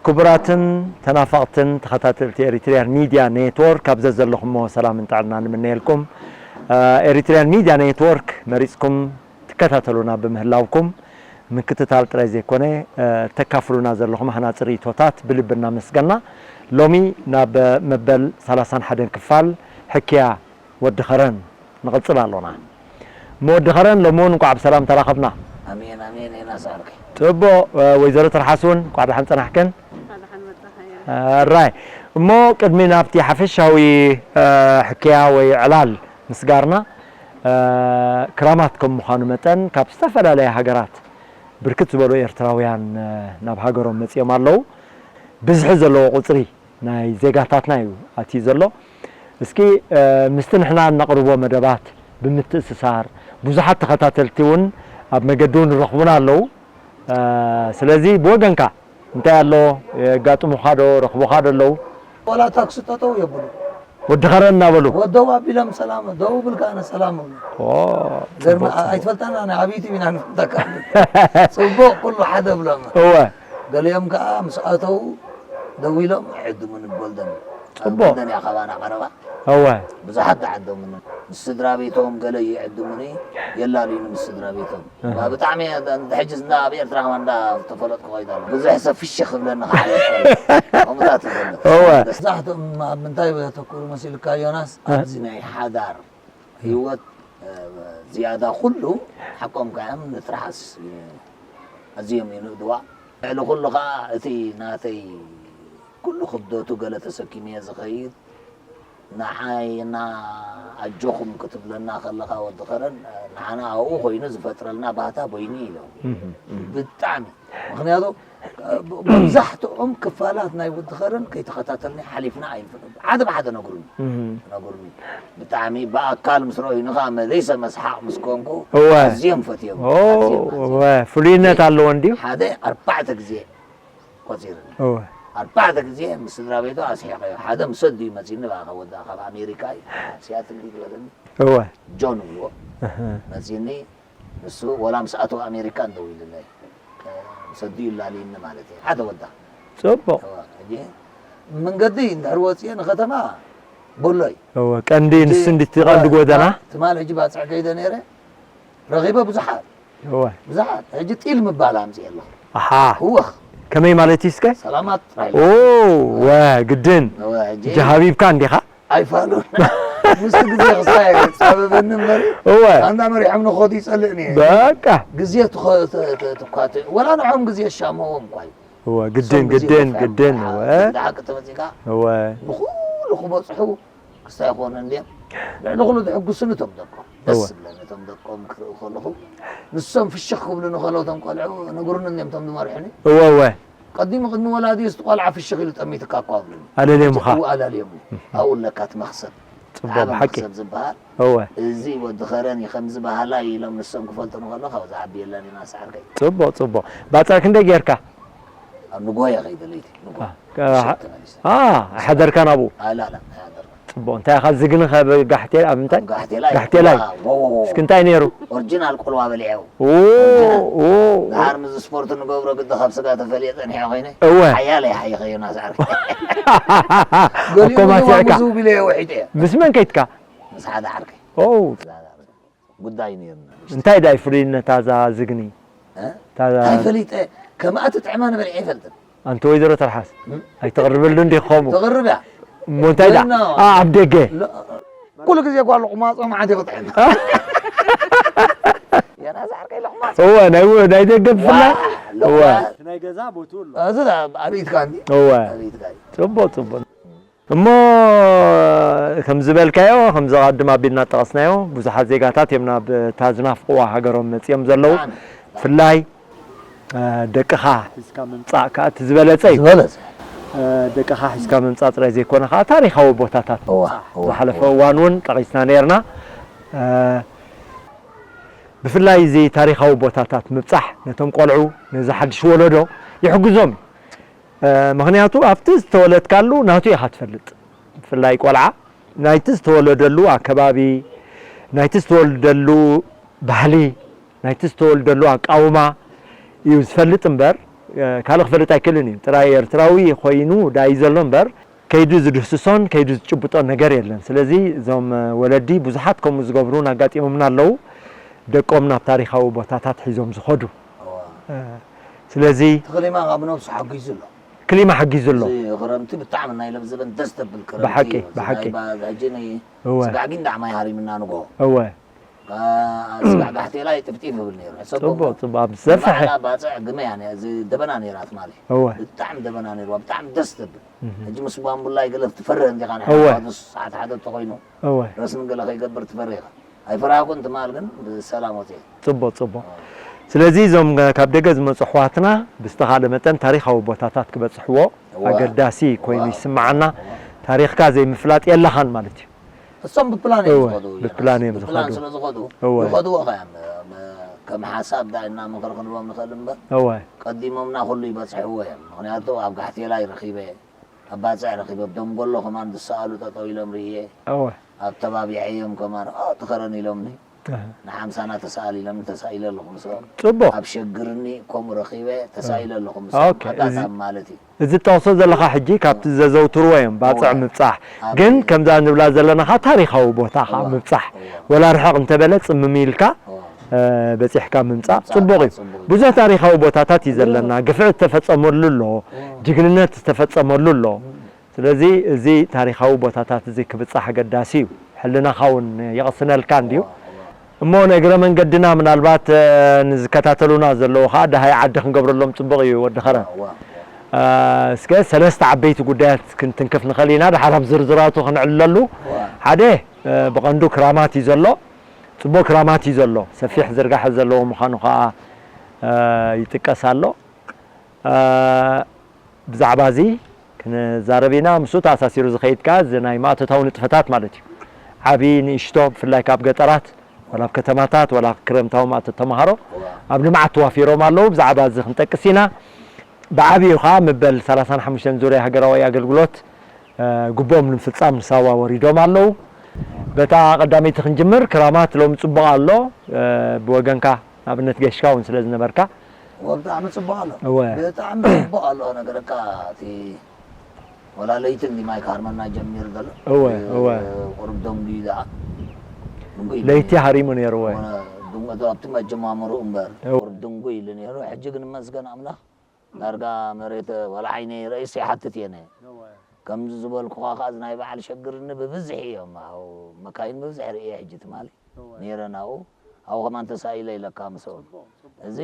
ክቡራትን ተናፈቕትን ተኸታተልቲ ኤሪትሪያን ሚድያ ኔትወርክ፣ ኣብ ዘዘለኹሞ ሰላምን ጥዕናን ንምነየልኩም። እ፣ ኤሪትሪያን ሚድያ ኔትወርክ መሪጽኩም ትከታተሉና ብምህላውኩም፣ ምክትታል ጥራይ ዘይኮነ፣ እ፣ ተካፍሉና ዘለኹም ሃናጺ ርእይቶታት ብልቢ እናመስገና፣ ሎሚ ናብ መበል ሰላሳን ሓደን ክፋል ሕክያ ወዲ ኸረን ንቕጽል ኣሎና። እሞ ወዲ ኸረን፣ ሎሚ እውን እንቋዕ ብሰላም ተራኸብና። ኣሜን፣ ኣሜን፣ ዮናስ ዓርከይ። ጽቡቕ፣ እ፣ ወይዘሮ ትርሓስ እውን እንቋዕ ደሓን ጸናሕክን። እንኳዕ ደሓን መጻኻ፣ ዮናስ። ኣራይ፣ እሞ ቅድሚ ናብቲ ሓፈሻዊ፣ እ፣ ሕክያ ወይ ዕላል ምስጋርና፣ እ፣ ክራማት ከም ምዃኑ መጠን፣ ካብ ዝተፈላለያ ሃገራት ብርክት ዝበሉ ኤርትራውያን፣ እ፣ ናብ ሃገሮም መጺኦም ኣለዉ። ብዝሒ ዘለዎ ቁጽሪ ናይ ዜጋታትና እዩ ኣትዩ ዘሎ። እስኪ፣ እ፣ ምስቲ ንሕና እነቕርቦ መደባት ብምትእስሳር፣ ብዙሓት ተኸታተልቲ እውን ኣብ መገዲ እውን ይረኽቡና ኣለዉ። እ፣ ስለዚ ብወገንካ እንታይ ኣሎ? የጋጥሙኻ ዶ? ረኽቡኻ ዶ ኣለዉ? ዋላ ታክሲ ጠጠው የብሉ። ወዲ ኸረን እናበሉ። ወደው ኣቢሎም ሰላም፣ ደው ብልካ ኣነ ሰላም እብሎ። ኦ፣ ገርማ፣ ጽቡቅ፣ ጽቡቅ። ኣይትፈልጣና፣ ናይ ዓብይቲ ኢና ንፈልጠካ። ጽቡቅ፣ ኩሉ ሓደ ብሎም። እወ። ገሊኦም ከኣ ምስ ኣተው ደው ኢሎም፣ "ኣይዕድሙን" ይበልደን። ጽቡቅ። ይበልደን እያ፣ ካባና ቀረባ። እወ። ብዙሓት ተዓደሙኒ። ምስ ስድራ ቤቶም ገለ ይዕድሙኒ፣ የላልዩኒ ምስ ስድራ ቤቶም። ኣሃ። ብጣዕሚ እየ፣ እንዳ፣ ሕጂ እንዳ ኣብ ኤርትራ ከማን እንዳ ተፈለጥኩ ከይደ ኣሎ። ብዙሕ ሰብ ፍሽኽ ክብለኒ ክዓለት ከሎ። ከምኡታት እዩ ዘሎ። እወ። መብዛሕትኦም ኣብ ምንታይ የተኩሩ መሲልካ ዮናስ? እ። ኣብዚ ናይ ሓዳር ህይወት፣ እ፣ ዝያዳ ኩሉ ሓቆም ከ እዮም ንትርሓስ፣ እ፣ ኣዝዮም ይንእድዋ። ልዕሊ ኩሉ ከኣ እቲ ናተይ ኩሉ ክብደቱ ገለ ተሰኪመ እየ ዝኸይድ። ንዓይና ኣጆኹም ክትብለና ከለኻ ወዲ ኸረን፣ ንዓና ኣብኡ ኮይኑ ዝፈጥረልና ባህታ በይኑ እዩ። እህ፣ እህ። ብጣዕሚ። ምኽንያቱ፣ ብ-፣ መብዛሕትኦም ክፋላት ናይ ወዲ ኸረን ከይተኸታተልኒ ሓሊፍና ኣይንፈልጥን። ሓደ ብሓደ ነግሩኒ። እህ። ነግሩኒ። ብጣዕሚ ብኣካል ምስ ረኣዩኒ ኸኣ መሊሰ መስሓቕ ምስ ኮንኩ እወ። ኣዝዮም ፈትዮም። ኦ፣ ኣዝዮም፣ ኣዝዮም። እወ፣ ፍሉይነት ኣለዎ እንድዩ። ሓደ ኣርባዕተ ግዜ ቆጺሩኒ። እወ። ኣርባዕተ ግዜ ምስ ስድራ ቤቱ ኣስሒቐዮ። ሓደ ምስ ኣዲኡ መጺኒ፣ ብኣኻ ወዳ ካብ ኣሜሪካ እዩ፣ ሲያትል ድዩ ዝበለኒ? እወ። ጆን ይብልዎ። እህ። መጺኒ፣ ንሱ ወላ ምስ ኣተወ ኣሜሪካ እንደዊሉለይ። ምስ ኣዲኡ ላልዩኒ ማለት እዩ። ሓደ ወዳ። ጽቡቕ። እወ፣ ሕጂ መንገዲ እንድሕር ወጺኤ ንኸተማ ቦሎይ። እወ፣ ቀንዲ ሕጂ ንሱ እንዲ እቲ ቀንዲ ትማ-፣ ጎደና? ትማ-፣ ትማል ሕጂ ባጽዕ ከይደ ነይረ፣ ረኺበ ብዙሓት። እወ። ብዙሓት። ሕጂ ጢል ምባል ኣምፅእ ኣለኹ። ኣሓ። ህወኽ። ከመይ ማለት እዩ እስከ? ሰላማት ጥራይ። ኦ፣ ወ፣ ግድን። እወ፣ ሕጂ ሕጂ ሃቢብካ እንዲኻ? ኣይፋሉን። ምስቲ ግዜ ክሳይ ፃበበኒ እምበር፣ እወ። ኣንዳ መሪሖም ንኸዱ ይፀልእኒ እየ። በቃ። ግዜ ትኸ-፣ ተ-፣ ተ-፣ ትኳት-፣ ወላ ንዖም ግዜ ሻመዎም እኳ እዩ። እወ፣ ግድን፣ እሶም ግዜ ግድን፣ ይኸፍዕም ግድን፣ ደሓ-፣ እወ። ደሓ ክተመፂካ እወ። ንኹሉ ክበፅሑ ክስታይ ይኾኑ እንድዮም። ልዕሊ ኩሉ ዘሐጉሱኒ እቶም ደቆም። ደስ እወ። ዝብለኒ እቶም ደቆም ክርኢ ከለኹ፣ ንሶም ፍሽኽ ክብሉ ንኸለዉ እቶም ቆልዑ ነግሩኒ እንድዮም እቶም ዝመርሑኒ። እወ፣ እወ። ቀዲሙ ቅድሚ ወላዲኡስ እቲ ቆልዓ ፍሽኽ ኢሉ ጠሚቱካ እኮ ኣብሉኒ። ኣለልዮምኻ። እወ፣ ኣለልዮምኒ። እህ። ኣብኡ ኣለካ እቲ መኽሰብ። ጽቡቕ፣ ዓቢ ብሓቂ። መኽሰብ ዝበሃል። እወ። እዚ ወዲ ኸረን እዩ፣ ከምዚ በሃላይ ኢሎም ንሶም ክፈልጡ ንኸሎ፣ ካብዚ ዓቢ የለን ኢና፣ ሰዓርከይ። ጽቡቕ፣ ጽቡቕ። ባጽዕ ክንደይ ጌርካ? ኣብ ንግሆ እየ ከይደ ለይቲ፣ ንግሆ። አ፣ ምሸት ተመሊሰ። አ፣ ኣይሓደርካን ኣብኡ? አ፣ ላ፣ ላ፣ ኣይሓደርኩን። ጽቡቕ። እንታይ ኢኻ ዝግንኸ ብ-፣ ጋሕቴ-፣ ኣብ ምንታይ? ኣብ ጋሕቴላይ። ጋሕቴላይ። ዋ፣ ዋ፣ ዋ፣ ዋ። እስኪ እንታይ ነይሩ? ኦሪጂናል ቆልዋ በሊዐ። ኦ፣ ኦ፣ ኦ። ደሓር ምስ ስፖርት ንገብሮ ግዲ ካብ ስጋ ተፈልየ ጸኒሐ ኮይነ። እወ። ሓያለ ይሓይኸዮ ናስዓር። ገሊኡ ኣኮማቲዕካ። ምዝው ቢለ እየ ወሒጠ እየ። ምስ መን ከይትካ? ምስ ሓደ ዓርከይ። ኦ። ጉዳይ ነይርና። እንታይ ዳይ ፍሉይነታ እዛ ዝግኒ? እ? እታ እንታይ ፈሊጠ? ከምኣ ትጥዕማ ነበሊዐ ኣይፈልጥን። ኣንቲ ወይዘሮ ተርሓስ ኣይተቕርበሉ እንዲ ኸሙ። ተቕርብ እያ። እሞ እንታይ ደኣ? ግን ኣብ ደገ። ኩሉ ግዜ ጓል ቁማጾ መዓት ይቕጥዕና። የናዛ ዓርከይ ለቑማጽ። እወ፣ ናይ፣ ናይ ደገ ብፍላይ። ዋዕ፣ እወ። ለቑማጽ። ናይ ገዛ ቦትኡ ኣሎ። እዚ ኣብ ኢድካ እንዲ። እወ። ኣብ ኢድካ እዩ። ጽቡቕ፣ ጽቡቕ። እሞ ከም ዝበልካዮ፣ ከም ዝቐድም ኣቢልና ጠቐስናዮ፣ ብዙሓት ዜጋታት እዮም ናብ እታ ዝናፍቕዋ ሃገሮም መጺኦም ዘለዉ። ብጣዕሚ። ብፍላይ፣ እ፣ ደቅኻ ሒዝካ ምምጻእ ከኣ እቲ ዝበለጸ እዩ። ዝበለጸ። እ፣ ደቅኻ ሒዝካ ምምጻእ ጥራይ ዘይኮነ ከኣ ታሪኻዊ ቦታታት እዋ፣ ምብጻሕ። እዋ፣ ዝሓለፈ እዋ። እዋን እውን ጠቒስና ነይርና። እ፣ ብፍላይ እዚ ታሪኻዊ ቦታታት ምብጻሕ ነቶም ቆልዑ፣ ነዚ ሓድሽ ወለዶ ይሕግዞም እዩ። እ፣ ምኽንያቱ ኣብቲ ዝተወለድካሉ ናቱ ኢኻ ትፈልጥ። ብፍላይ ቆልዓ ናይቲ ዝተወለደሉ ኣከባቢ፣ ናይቲ ዝተወልደሉ ባህሊ፣ ናይቲ ዝተወልደሉ ኣቃውማ እዩ ዝፈልጥ እምበር፣ እ፣ ካልእ ክፈልጥ ኣይክእልን እዩ። ጥራይ ኤርትራዊ ኮይኑ ደኣ እዩ ዘሎ እምበር፣ ከይዱ ዝድህስሶን ከይዱ ዝጭብጦን ነገር የለን። ስለዚ እዞም፣ እ፣ ወለዲ ብዙሓት ከምኡ ዝገብሩን ኣጋጢሞምና ኣለዉ። ደቆም ናብ ታሪኻዊ ቦታታት ሒዞም ዝኸዱ። እዋ። እ፣ ስለዚ እቲ ክሊማ ካብ ነብሱ ሓጊዙ ኣሎ። ክሊማ ሓጊዙ ኣሎ። እዚ ክረምቲ ብጣዕሚ ናይ ለምዘበን ደስ ተብል ክረምቲ ብሓቂ፣ እዩ። እዚ ብሓቂ። ናይ ባ-፣ ሕጂ ን-፣ እወ። ስጋዕ ጊንዳዕ ማይ ሃሪምና ንጎ። እወ። ባ-፣ ስጋዕ ጋሕቴላይ ጥፍጢፍ ይብል ነይሩ። ሕሰቦ ጽቡቕ፣ እሞ ጽቡቕ። ኣብ ዝሰፍሐ። ንባዕላ ባጽዕ ግመ እያ ነያ፣ እዚ ደበና ነይራ ትማሊ። እወ። ብጣዕሚ ደበና ነይርዋ፣ ብጣዕሚ ደስ ተብል። እህ። ሕጂ ምስ ባምቡላይ ገለ ትፈርህ እንዲኻ፣ ንሕና እወ። ንሱ ሰዓት ሓደ ተኾይኑ፣ እወ። ረስኒ ገለ ከይገብር ትፈርህ ኢኻ። ኣይፈራህኩን ትማል ግን ብሰላም ወፅየ። ጽቡቕ፣ ጽቡቕ። ስለዚ እዞም ካብ ደገ ዝመጹ ኣሕዋትና ብዝተኻለ መጠን ታሪኻዊ ቦታታት ክበጽሕዎ እወ። ኣገዳሲ ኮይኑ እወ። ይስምዓና። እወ። ታሪኽካ ዘይምፍላጥ የለኻን ማለት እዩ። እሶም ብፕላን እዮም እወ፣ ዝኸዱ፣ ብፕላን እዮም ብፕላን ዝኸዱ። ስለ ዝኸዱ፣ እወ። ይኸድዎ ኸ እዮም፣ ም-፣ ከም ሓሳብ ዳይ እናመኸር ክንብሎም ንኽእል እምበር፣ እወ። ቀዲሞምና ኩሉ ይበጽሕዎ እዮም። ምኽንያቱ ኣብ ጋሕቴላይ ረኺበ፣ ኣብ ባጽዕ ረኺበ፣ ኣብ ደንጎሎ ከማን ዝሰኣሉ ጠጠው ኢሎም ርእየ፣ እወ። ኣብ ተባቢዐዮም ከማን፣ "ኦ፣ ትኸረን" ኢሎምኒ። ኣሃ። ንሓምሳና ተሰኣል ኢሎምኒ፣ ተሳኢለ ኣለኹ ምስኦም። ጽቡቕ። ኣብ ሸግርኒ ከምኡ ረኺበ፣ ተሳኢለ ኣለኹ ምስኦም። ኦኬ፣ ኣጋጣሚ እዚ ማለት እዩ። እዚ ትጠቕሶ ዘለኻ ሕጂ ካብቲ ዘዘውትርዎ እዮም፣ ባጽዕ እወ። ምብጻሕ። ኣብ ግን ከምዛ ንብላ ዘለና ኸኣ ታሪኻዊ ቦታ ኸኣ እወ። ምብጻሕ። እወ። ወላ ርሕቕ እንተበለ ጽምም ኢልካ፣ እወ። እ፣ በጺሕካ ምምጻእ ምብጻሕ ጽቡቕ እዩ። ጽቡቕ እዩ። ብዙሕ ታሪኻዊ ቦታታት እዩ እወ። ዘለና። ግፍዒ ዝተፈጸመሉ ኣሎ፣ እወ። ጅግንነት ዝተፈጸመሉ ኣሎ። እም። ስለዚ እዚ ታሪኻዊ ቦታታት እዚ ክብጻሕ ኣገዳሲ እዩ። ሕልናኻ እውን የቕስነልካ እንድዩ። እወ፣ እወ። እሞ ንእግረ መንገድና ምናልባት፣ እ፣ ንዝከታተሉና ዘለዉ ኸኣ ደሃይ ዓዲ ክንገብረሎም ጽቡቕ እዩ ወዲ ኸረን። እወ፣ እወ። እ፣ እስከ ሰለስተ ዓበይቲ ጉዳያት ክንትንክፍ ንኽእል ኢና፣ ድሓር ኣብ ዝርዝራቱ ክንዕልለሉ። እወ። ሓደ፣ እ፣ ብቐንዱ ክራማት እዩ ዘሎ። ጽቡቕ ክራማት እዩ ዘሎ። ሰፊሕ ዝርጋሐ ዘለዎ ምዃኑ ኸኣ፣ እ፣ ይጥቀስ ኣሎ። እ፣ ብዛዕባ እዚ ክንዛረብ ኢና። ምስኡ ተኣሳሲሩ ዝኸይድ ከኣ እዚ ናይ ማእቶታዊ ንጥፈታት ማለት እዩ። ዓቢ ንእሽቶ፣ ብፍላይ ካብ ገጠራት፣ ዋላ ኣብ ከተማታት፣ ዋላ ክረምታዊ ማእቶት ተምሃሮ እዋ። ኣብ ልምዓት ተዋፊሮም ኣለዉ። ብዛዕባ እዚ ክንጠቅስ ኢና። ብዓቢኡ ከኣ መበል ሰላሳን ሓሙሽተን ዙርያ ሃገራዊ ኣገልግሎት፣ እ፣ ግቡኦም ንምፍጻም ንሳዋ ወሪዶም ኣለዉ። በታ ቀዳመይቲ ክንጅምር፣ ክራማት ሎሚ ጽቡቕ ኣሎ። እ፣ ብወገንካ ንኣብነት ገሽካ እውን ስለ ዝነበርካ። እወ፣ ብጣዕሚ ጽቡቕ ኣሎ። እወ። ብጣዕሚ ጽቡቕ ኣሎ፣ ነገረካ እቲ ወላ ለይቲ እንዲ ማይ ክሃርመና ጀሚሩ ዘሎ። እወ፣ እ፣ እወ። ቁሩብ ደንጉዩ ደኣ። ደንጉዩ ለይቲ ነይሩ። ሃሪሙ ነይሩ፣ እወ። እወ፣ ደንጉ-፣ ኣብቲ መጀማምርኡ እምበር፣ እወ። ቁሩብ ደንጉዩ ኢሉ ነይሩ። ሕጂ ግን መስገን ኣምላኽ፣ ዳርጋ መሬት ወላ ዓይነይ ርእሲ ይሓትት እየ ነይረ። እወ። ከምዚ ዝበልኩኻ ከኣ፣ እዚ ናይ በዓል ሸግርኒ ብብዝሒ እዮም፣ ኣብኡ መካይን ብብዝሒ ርእየ ሕጂ ትማሊ። እወ። ነይረ ናብኡ። ኣብኡ ከማን ተሳኢለ ኢለካ ምስኦም። ጽቡቕ፣ ጽቡቕ። እዚ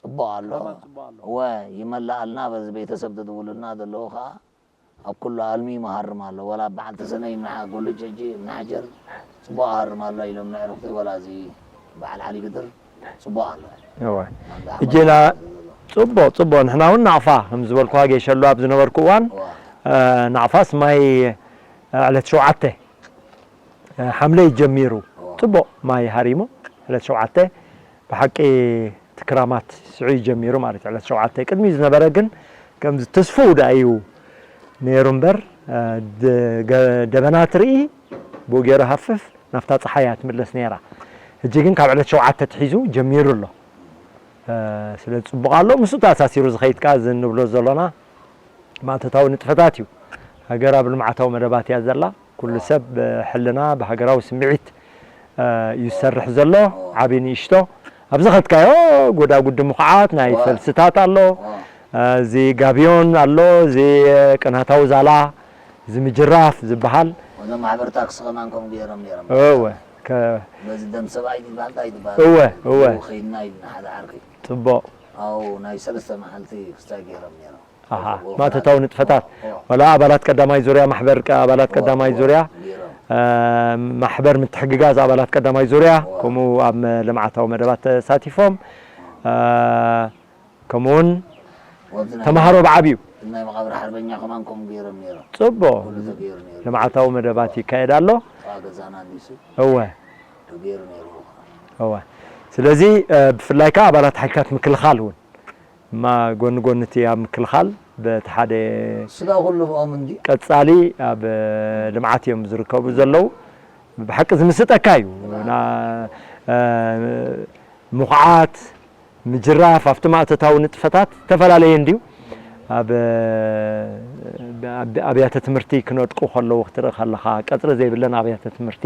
ጽቡቕ ኣሎ። ከማን ጽቡቕ ኣሎ። እወ፣ ይመልኣልና፣ በዚ ቤተሰብ ተድውሉልና ዘለዉ ከኣ ኣብ ኩሉ ኣልሚ ይመሃርም ኣሎ። ወላ በዓል ተሰነይ ምና-፣ ጎልጅ ሕጂ ምናጀር ጽቡቕ ኣሃርም ኣሎ ኢሎም ነዕርኽቲ፣ ወላ እዚ በዓል ዓሊ ግድር ጽቡቕ ኣሎ። እወ። ኣንዳ ሕጂ ና-፣ ኣሕመድ ዘሎ። ጽቡቕ፣ ጽቡቕ። ንሕና እውን ናቕፋ፣ ከም ዝበልኩኻ፣ ጌሸሉ ኣብ ዝነበርኩ እዋን፣ እወ። እ፣ ናቕፋስ ማይ፣ እ፣ ዕለት ሸውዓተ፣ እ፣ ሓምለ እዩ ጀሚሩ። እወ። ጽቡቕ ማይ ሃሪሙ፣ ዕለት ሸውዓተ ብሓቂ እቲ ክራማት ሽዑ እዩ ጀሚሩ ማለት እዩ። ዕለት ሸውዓተ ቅድሚ ዝነበረ ግን ከምዚ ትስፉው ደኣ እዩ ነይሩ እምበር፣ እ፣ ደ-፣ ገ-፣ ደበና ትርኢ ብኡ ገይሩ ሃፍፍ ናብታ ጸሓይ እያ ትምለስ ነይራ። ሕጂ ግን ካብ ዕለት ሸውዓተ ኣትሒዙ ጀሚሩ ኣሎ። እ፣ ስለዚ ጽቡቕ ኣሎ። ምስኡ ተኣሳሲሩ ዝኸይድ ከኣ እዚ እንብሎ ዘሎና ማእቶታዊ ንጥፈታት እዩ። ሃገር ኣብ ልምዓታዊ መደባት እያ ዘላ። ኩሉ እወ። ሰብ ብሕልና፣ ብሃገራዊ ስምዒት፣ እ፣ እዩ ዝሰርሕ ዘሎ። እወ። ዓቢ ንእሽቶ። ኣብ ዝኸድካዮ ጎዳጉዲ ምኹዓት ናይ እወ። ፈልስታት ኣሎ። እወ። እዚ ጋብዮን ኣሎ፣ እዚ ቅናታዊ ዛላ፣ እዚ ምጅራፍ ዝበሃል። ወደ ማሕበር ታክሲ ከማን ከምኡ ገይሮም ነይሮም። እወ፣ ከ- በዚ ደም ሰብኣይ ዝበሃል እንታይ ዝበሃል? እወ፣ እወ። ከይድና ኢልና ሓደ ዓርኪ። ጽቡቕ። ኣው ናይ ሰለስተ መዓልቲ ክስታይ ገይሮም ነይሮም። ኣሃ፣ እወ፣ ማተታዊ ንጥፈታት። እወ። ወላ ኣባላት ቀዳማይ ዙርያ ማሕበር ቀ-፣ ኣባላት እወ፣ ቀዳማይ እወ፣ ዙርያ፣ ገይሮም። እ፣ ማሕበር ምትሕግጋዝ ኣባላት ቀዳማይ ዙርያ፣ እወ። ከምኡ ኣብ መ-፣ ልምዓታዊ መደባት ተሳቲፎም። እ፣ ከምኡውን ወብዚ ናይ ተምሃሮ ብዓብዩ። ናይ መቓብር ሓርበኛ ከማን ከምኡ ገይሮም ነይሮም። ጽቡቕ። ኩሉ ተገይሩ ነይሩ። ልምዓታዊ መደባት ይካየድ ኣሎ። ከዓ ገዛና እንዲሱ እወ። ተገይሩ ነይሩ። እወ። ስለዚ፣ እ፣ ብፍላይ ከዓ ኣባላት ሓይልታት ምክልኻል እውን እማ ጎኒ ጎኒ እቲ ኣብ ምክልኻል በቲ ሓደ ስጋ ኩሉ ብኦም እንዲ ቀጻሊ ኣብ ልምዓት እዮም ዝርከቡ ዘለዉ። ብሓቂ ዝምስጠካ እዩ። ና-፣ እ፣ ምኹዓት፣ ምጅራፍ ኣብቲ ማእቶታዊ ንጥፈታት ዝተፈላለየ እንድዩ። ኣብ፣ ኣብ ኣብያተ ትምህርቲ ክነድቁ ከለዉ ክትርኢ ከለኻ፣ ቀጽሪ ዘይብለን ኣብያተ ትምህርቲ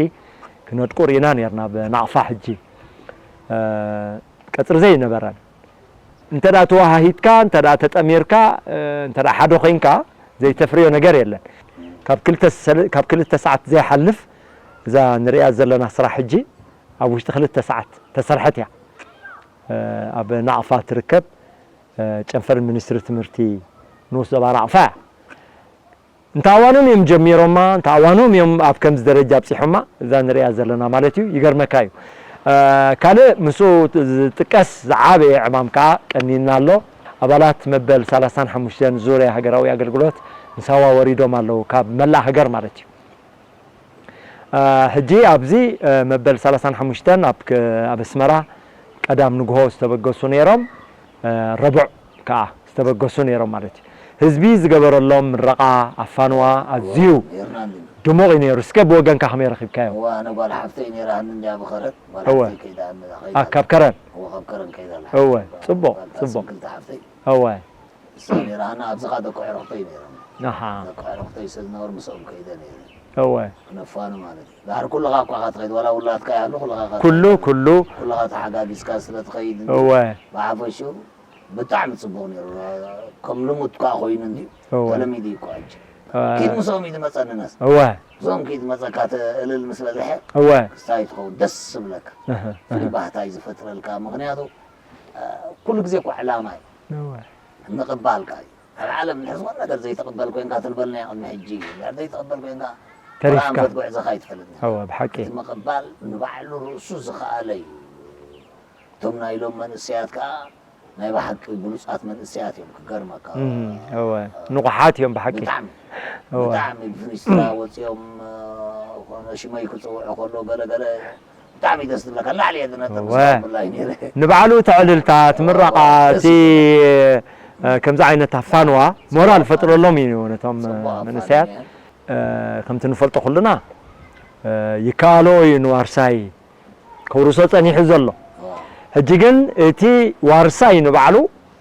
ክነድቁ ርኢና ኔርና። ብናቕፋ ሕጂ፣ እ፣ ቀጽሪ ዘይነበረን። እንተ ደኣ ተወሃሂድካ፣ እንተ ደኣ ተጠሚርካ፣ እ፣ እንተ ደኣ ሓደ ኮይንካ፣ ዘይተፍርዮ ነገር የለን። ካብ ክልተ ሰለ-፣ ካብ ክልተ ሰዓት ዘይሓልፍ እዛ ንሪኣ ዘለና ስራሕ ሕጂ ኣብ ውሽጢ ክልተ ሰዓት ተሰርሐት እያ። እ፣ ኣብ ናቕፋ ትርከብ፣ እ፣ ጨንፈር ሚኒስትሪ ትምህርቲ ንኡስ ዞባ ናቕፋ እያ። እንተ ኣዋኖም እዮም ጀሚሮማ፣ እንተ ኣዋኖም እዮም ኣብ ከምዚ ደረጃ ኣብጺሖማ፣ እዛ ንሪኣ ዘለና ማለት እዩ። ይገርመካ እዩ። እ፣ ካልእ ምስኡ ዝጥቀስ ዝዓበየ ዕማም ከኣ ቀኒልና ኣሎ። ኣባላት መበል ሰላሳን ሓሙሽተን ዙርያ ሃገራዊ ኣገልግሎት ንሳዋ ወሪዶም ኣለዉ፣ ካብ መላእ ሃገር ማለት እዩ። እ፣ ሕጂ ኣብዚ፣ እ፣ መበል ሰላሳን ሓሙሽተን ኣብ ክ-፣ ኣብ ኣስመራ ቀዳም ንግሆ ዝተበገሱ ነይሮም፣ እ፣ ረቡዕ ከኣ ዝተበገሱ ነይሮም ማለት እዩ። ህዝቢ ዝገበረሎም ምረቓ ኣብ ፋንዋ ኣዝዩ ኔርና እንዲ። ድሙቕ እዩ ነይሩ። እስከ ብወገንካ ከመይ ረኺብካዮ? እዋ፣ ኣነ ጓል ሓፍተይ ነይራ፣ እንዲ ኣብ ኸረን፣ ጓል እወ። ሓፍተይ ከይዳ፣ ከይዳ ኣ፣ ኣላ። ካብ ከረን? እወ፣ ካብ ከረን ከይዳ ኣላ። እወ፣ ጽቡቕ፣ ጓል ጽቡቕ። ስንክልቲ ሓፍተይ። እወ። እሳ ነይራ፣ ኣነ ኣብዚ ኸኣ ደቂ ዕረኽተይ ነይሮም። ኣሃ። ደቂ ዕረኽተይ ስለ ዝነበሩ ምስኦም ከይደ ነይረ። እወ። ክነፋኑ ማለት እዩ። ድሓር ኩልኻ እኳ ኢኻ ትኸይድ፣ ዋላ ውላድካ ይሃሉ፣ ኩልኻ ኢኻ ኩሉ፣ ትኸይድ። ኩሉ። ኩልኻ ተሓጋጊዝካ ስለ ትኸይድ፣ እወ። ብሓፈሽኡ ብጣዕሚ ጽቡቕ ነይሩ። ከም ልሙድ ከኣ ኮይኑ እንድዩ። እወ። ተለሚዱ እዩ እኮ ሕጂ። እ። ኪድ ምስኦም እዩ ዝመጸኒ ነስ። እወ። ምስኦም ኪድ መጸካ፣ እቲ እልል ምስ በዝሐ እወ። ክስታይ ትኸውን፣ ደስ ዝብለካ። እህ፣ ፍሉይ እህ። ባህታ እዩ ዝፈጥረልካ። ምኽንያቱ፣ እ፣ ኩሉ ግዜ እኮ ዕላማ እዩ። እወ። ምቕባልካ እዩ። ኣብ ዓለም እንድሕር ዝኾነ ነገር ዘይትቕበል ኮይንካ፣ ትልበልና ቅድሚ ሕጂ፣ እንድሕር ዘይትቕበል ኮይንካ፣ ተሪፍካ። ወላ ኣንፈት ጉዕዞኻ ኣይትፈልጥን ኢኻ። እወ፣ ብሓቂ። እቲ ምቕባል ንባዕሉ ርእሱ ዝኸኣለ እዩ። እቶም ናይ ሎም መንእሰያት ከኣ ናይ ብሓቂ ብሉጻት መንእሰያት እዮም፣ ክገርመካ። እም፣ እወ፣ ንቑሓት እዮም ብሓቂ። ብጣዕሚ፣ እወ። ብጣዕሚ ብፍሪስትራ ወጺኦም፣ እ፣ ኮነ ሽመይ ክጽውዑ ከሎ ገለ ገለ ብጣዕሚ ደስ ዝብለካ፣ ላዕሊ እየ ዝነጥብ እወ። ዝብላ እዩ ነይረ። ንባዕሉ እቲ ዕልልታ፣ እቲ ምረቓ፣ ደስ እቲ፣ ይብል። እ፣ ከምዚ ዓይነት ኣፋንዋ ሞራል ፈጥረሎም እዩ ነቶም፣ እ፣ ጽቡቕ ኣፋንዋ መንእሰያት። እያ። እ፣ ከምቲ ንፈልጦ ኩልና፣ እ፣ ይከኣሎ እዩ ንዋርሳይ ከውርሶ ጸኒሑ ዘሎ። እዋ። ሕጂ ግን እቲ ዋርሳይ ንባዕሉ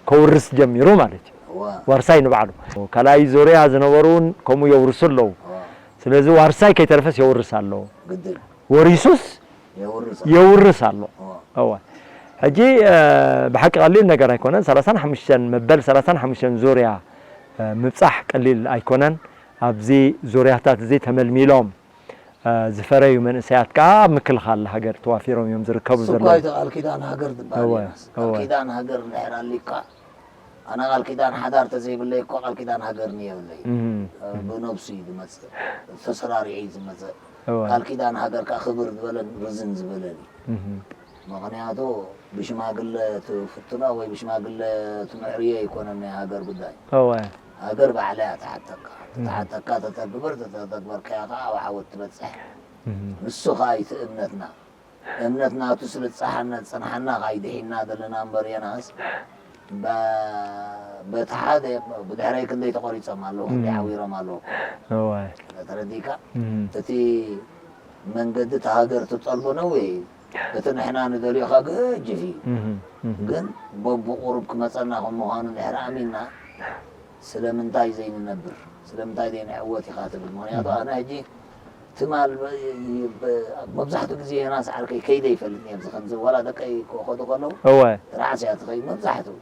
ከውርስ ጀሚሩ ማለት እዩ። እዋ። ዋርሳይ ንባዕሉ። ካልኣይ ዙርያ ዝነበሩ እውን ከምኡ የውርሱ ኣለዉ። እዋ። ስለዚ ዋርሳይ ከይተረፈስ የውርስ ኣሎ። ግድን። ወሪሱስ የውርስ ኣሎ። የውርስ ኣሎ። እዋ። እዋ። ሕጂ፣ እ፣ ብሓቂ ቀሊል ነገር ኣይኮነን። ሰላሳን ሓሙሽተን መበል ሰላሳን ሓሙሽተን ዙርያ፣ እ፣ ምብጻሕ ቀሊል ኣይኮነን። ኣብዚ ዙርያታት እዚ ተመልሚሎም፣ እ፣ ዝፈረዩ መንእሰያት ከኣ ኣብ ምክልኻል ሃገር ተዋፊሮም እዮም ዝርከቡ እሱ ዘለዉ። እኳ እቲ ቃል ኪዳን ሃገር ዝበሃል እወ፣ እዩ። ቃል እወ። ኪዳን ሃገር እንድሕር ኣሊካ፣ ኣነ ቃል ኪዳን ሓዳር ተዘይብለይ እኮ ቃል ኪዳን ሃገር የብለይ። እም፣ እ፣ እም። ብነብሱ እዩ ዝመጽእ፣ ተሰራሪዑ እዩ ዝመጽእ። እወ። ቃል ኪዳን ሃገር ከኣ ክብር ዝበለን ርዝን ዝበለን እዩ። እም። ምኽንያቱ ብሽማግለ ትፍትኖ ወይ ብሽማግለ ትምዕርዮ ኣይኮነን ናይ ሃገር ጉዳይ። እወ። ሃገር ባዕላ እያ ትሓተካ። እም። ትሓተካ ተተግብር፣ ተተግበርካያ ከኣ ኣብ ዓወት ትበጽሕ። እም። ንሱ ከኣ እዩ እቲ እምነትና። እምነት ናቱ ስለ ዝጸሓና፣ ዝጸንሓና ከኣ እዩ ድሒንና ዘለና እምበር የናስ በ-፣ በቲ ሓደ ብድሕረይ ክንደይ ተቖሪጾም ኣለዉ፣ ክንደይ እም። ዓዊሮም ኣለዉ። እወ። ተረዲእካ? እም። እቲ መንገዲ እታ ሃገር ትጠልቦ ነዊሕ እዩ። እቲ ንሕና ንደልዮ ኸኣ ገጅፍ እዩ። እህ፣ እህ። ግን በብቑሩብ ክመጸና ከም ምዃኑ እንድሕር ኣሚንና፣ ስለምንታይ ዘይንነብር? ስለምንታይ ዘይንዕወት ኢኻ ትብል። ምኽንያቱ እህ። ኣነ ሕጂ ትማል ብ- ብ- መብዛሕትኡ ግዜ ዮናስ ዓርከይ ከይደ ይፈልጥ እየ። ከምዚ ዋላ ደቀይ ክኸዱ ከለዉ እወ ራዕሲ እያ ትኸይድ መብዛሕትኡ።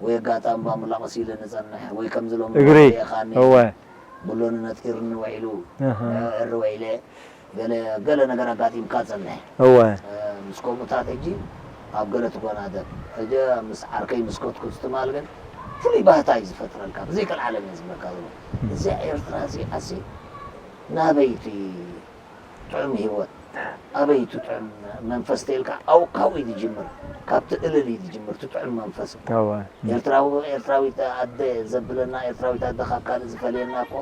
ወይ ኣጋጣሚ ባሙላ ቀሲለ ንጸንሕ ወይ ከምዚ ሎም እግሪ። የኻኒ እወ ብሎኒ ነጢርኒ ውዒሉ። ኣሃ። ዕሪ ውዒለ ገለ ገለ ነገር ኣጋጢምካ ጸንሕ። እወ እ፣ ምስ ከምኡታት ሕጂ ኣብ ገለ ትጎናደብ። ሕጂ ምስ ዓርከይ ምስ ከድኩ ትማል ግን ፍሉይ ባህታ እዩ ዝፈጥረልካ። ብዘይቀልዓለም እየ ዝብለካ ዘሎ። እዚኣ ኤርትራ እዚኣሲ ናበይቲ ጥዑም ህይወት ኣበይ እቲ ጥዑም መንፈስ ተልካ ኣው ካብኡ እዩ ዝጅምር። ካብቲ እልል እዩ ዝጅምር እቲ ጥዑም መንፈስ። እወ ኤርትራዊ ኤርትራዊት ኣደ ዘብለና ኤርትራዊት ኣደ ካብ ካልእ ዝፈልየና እኮ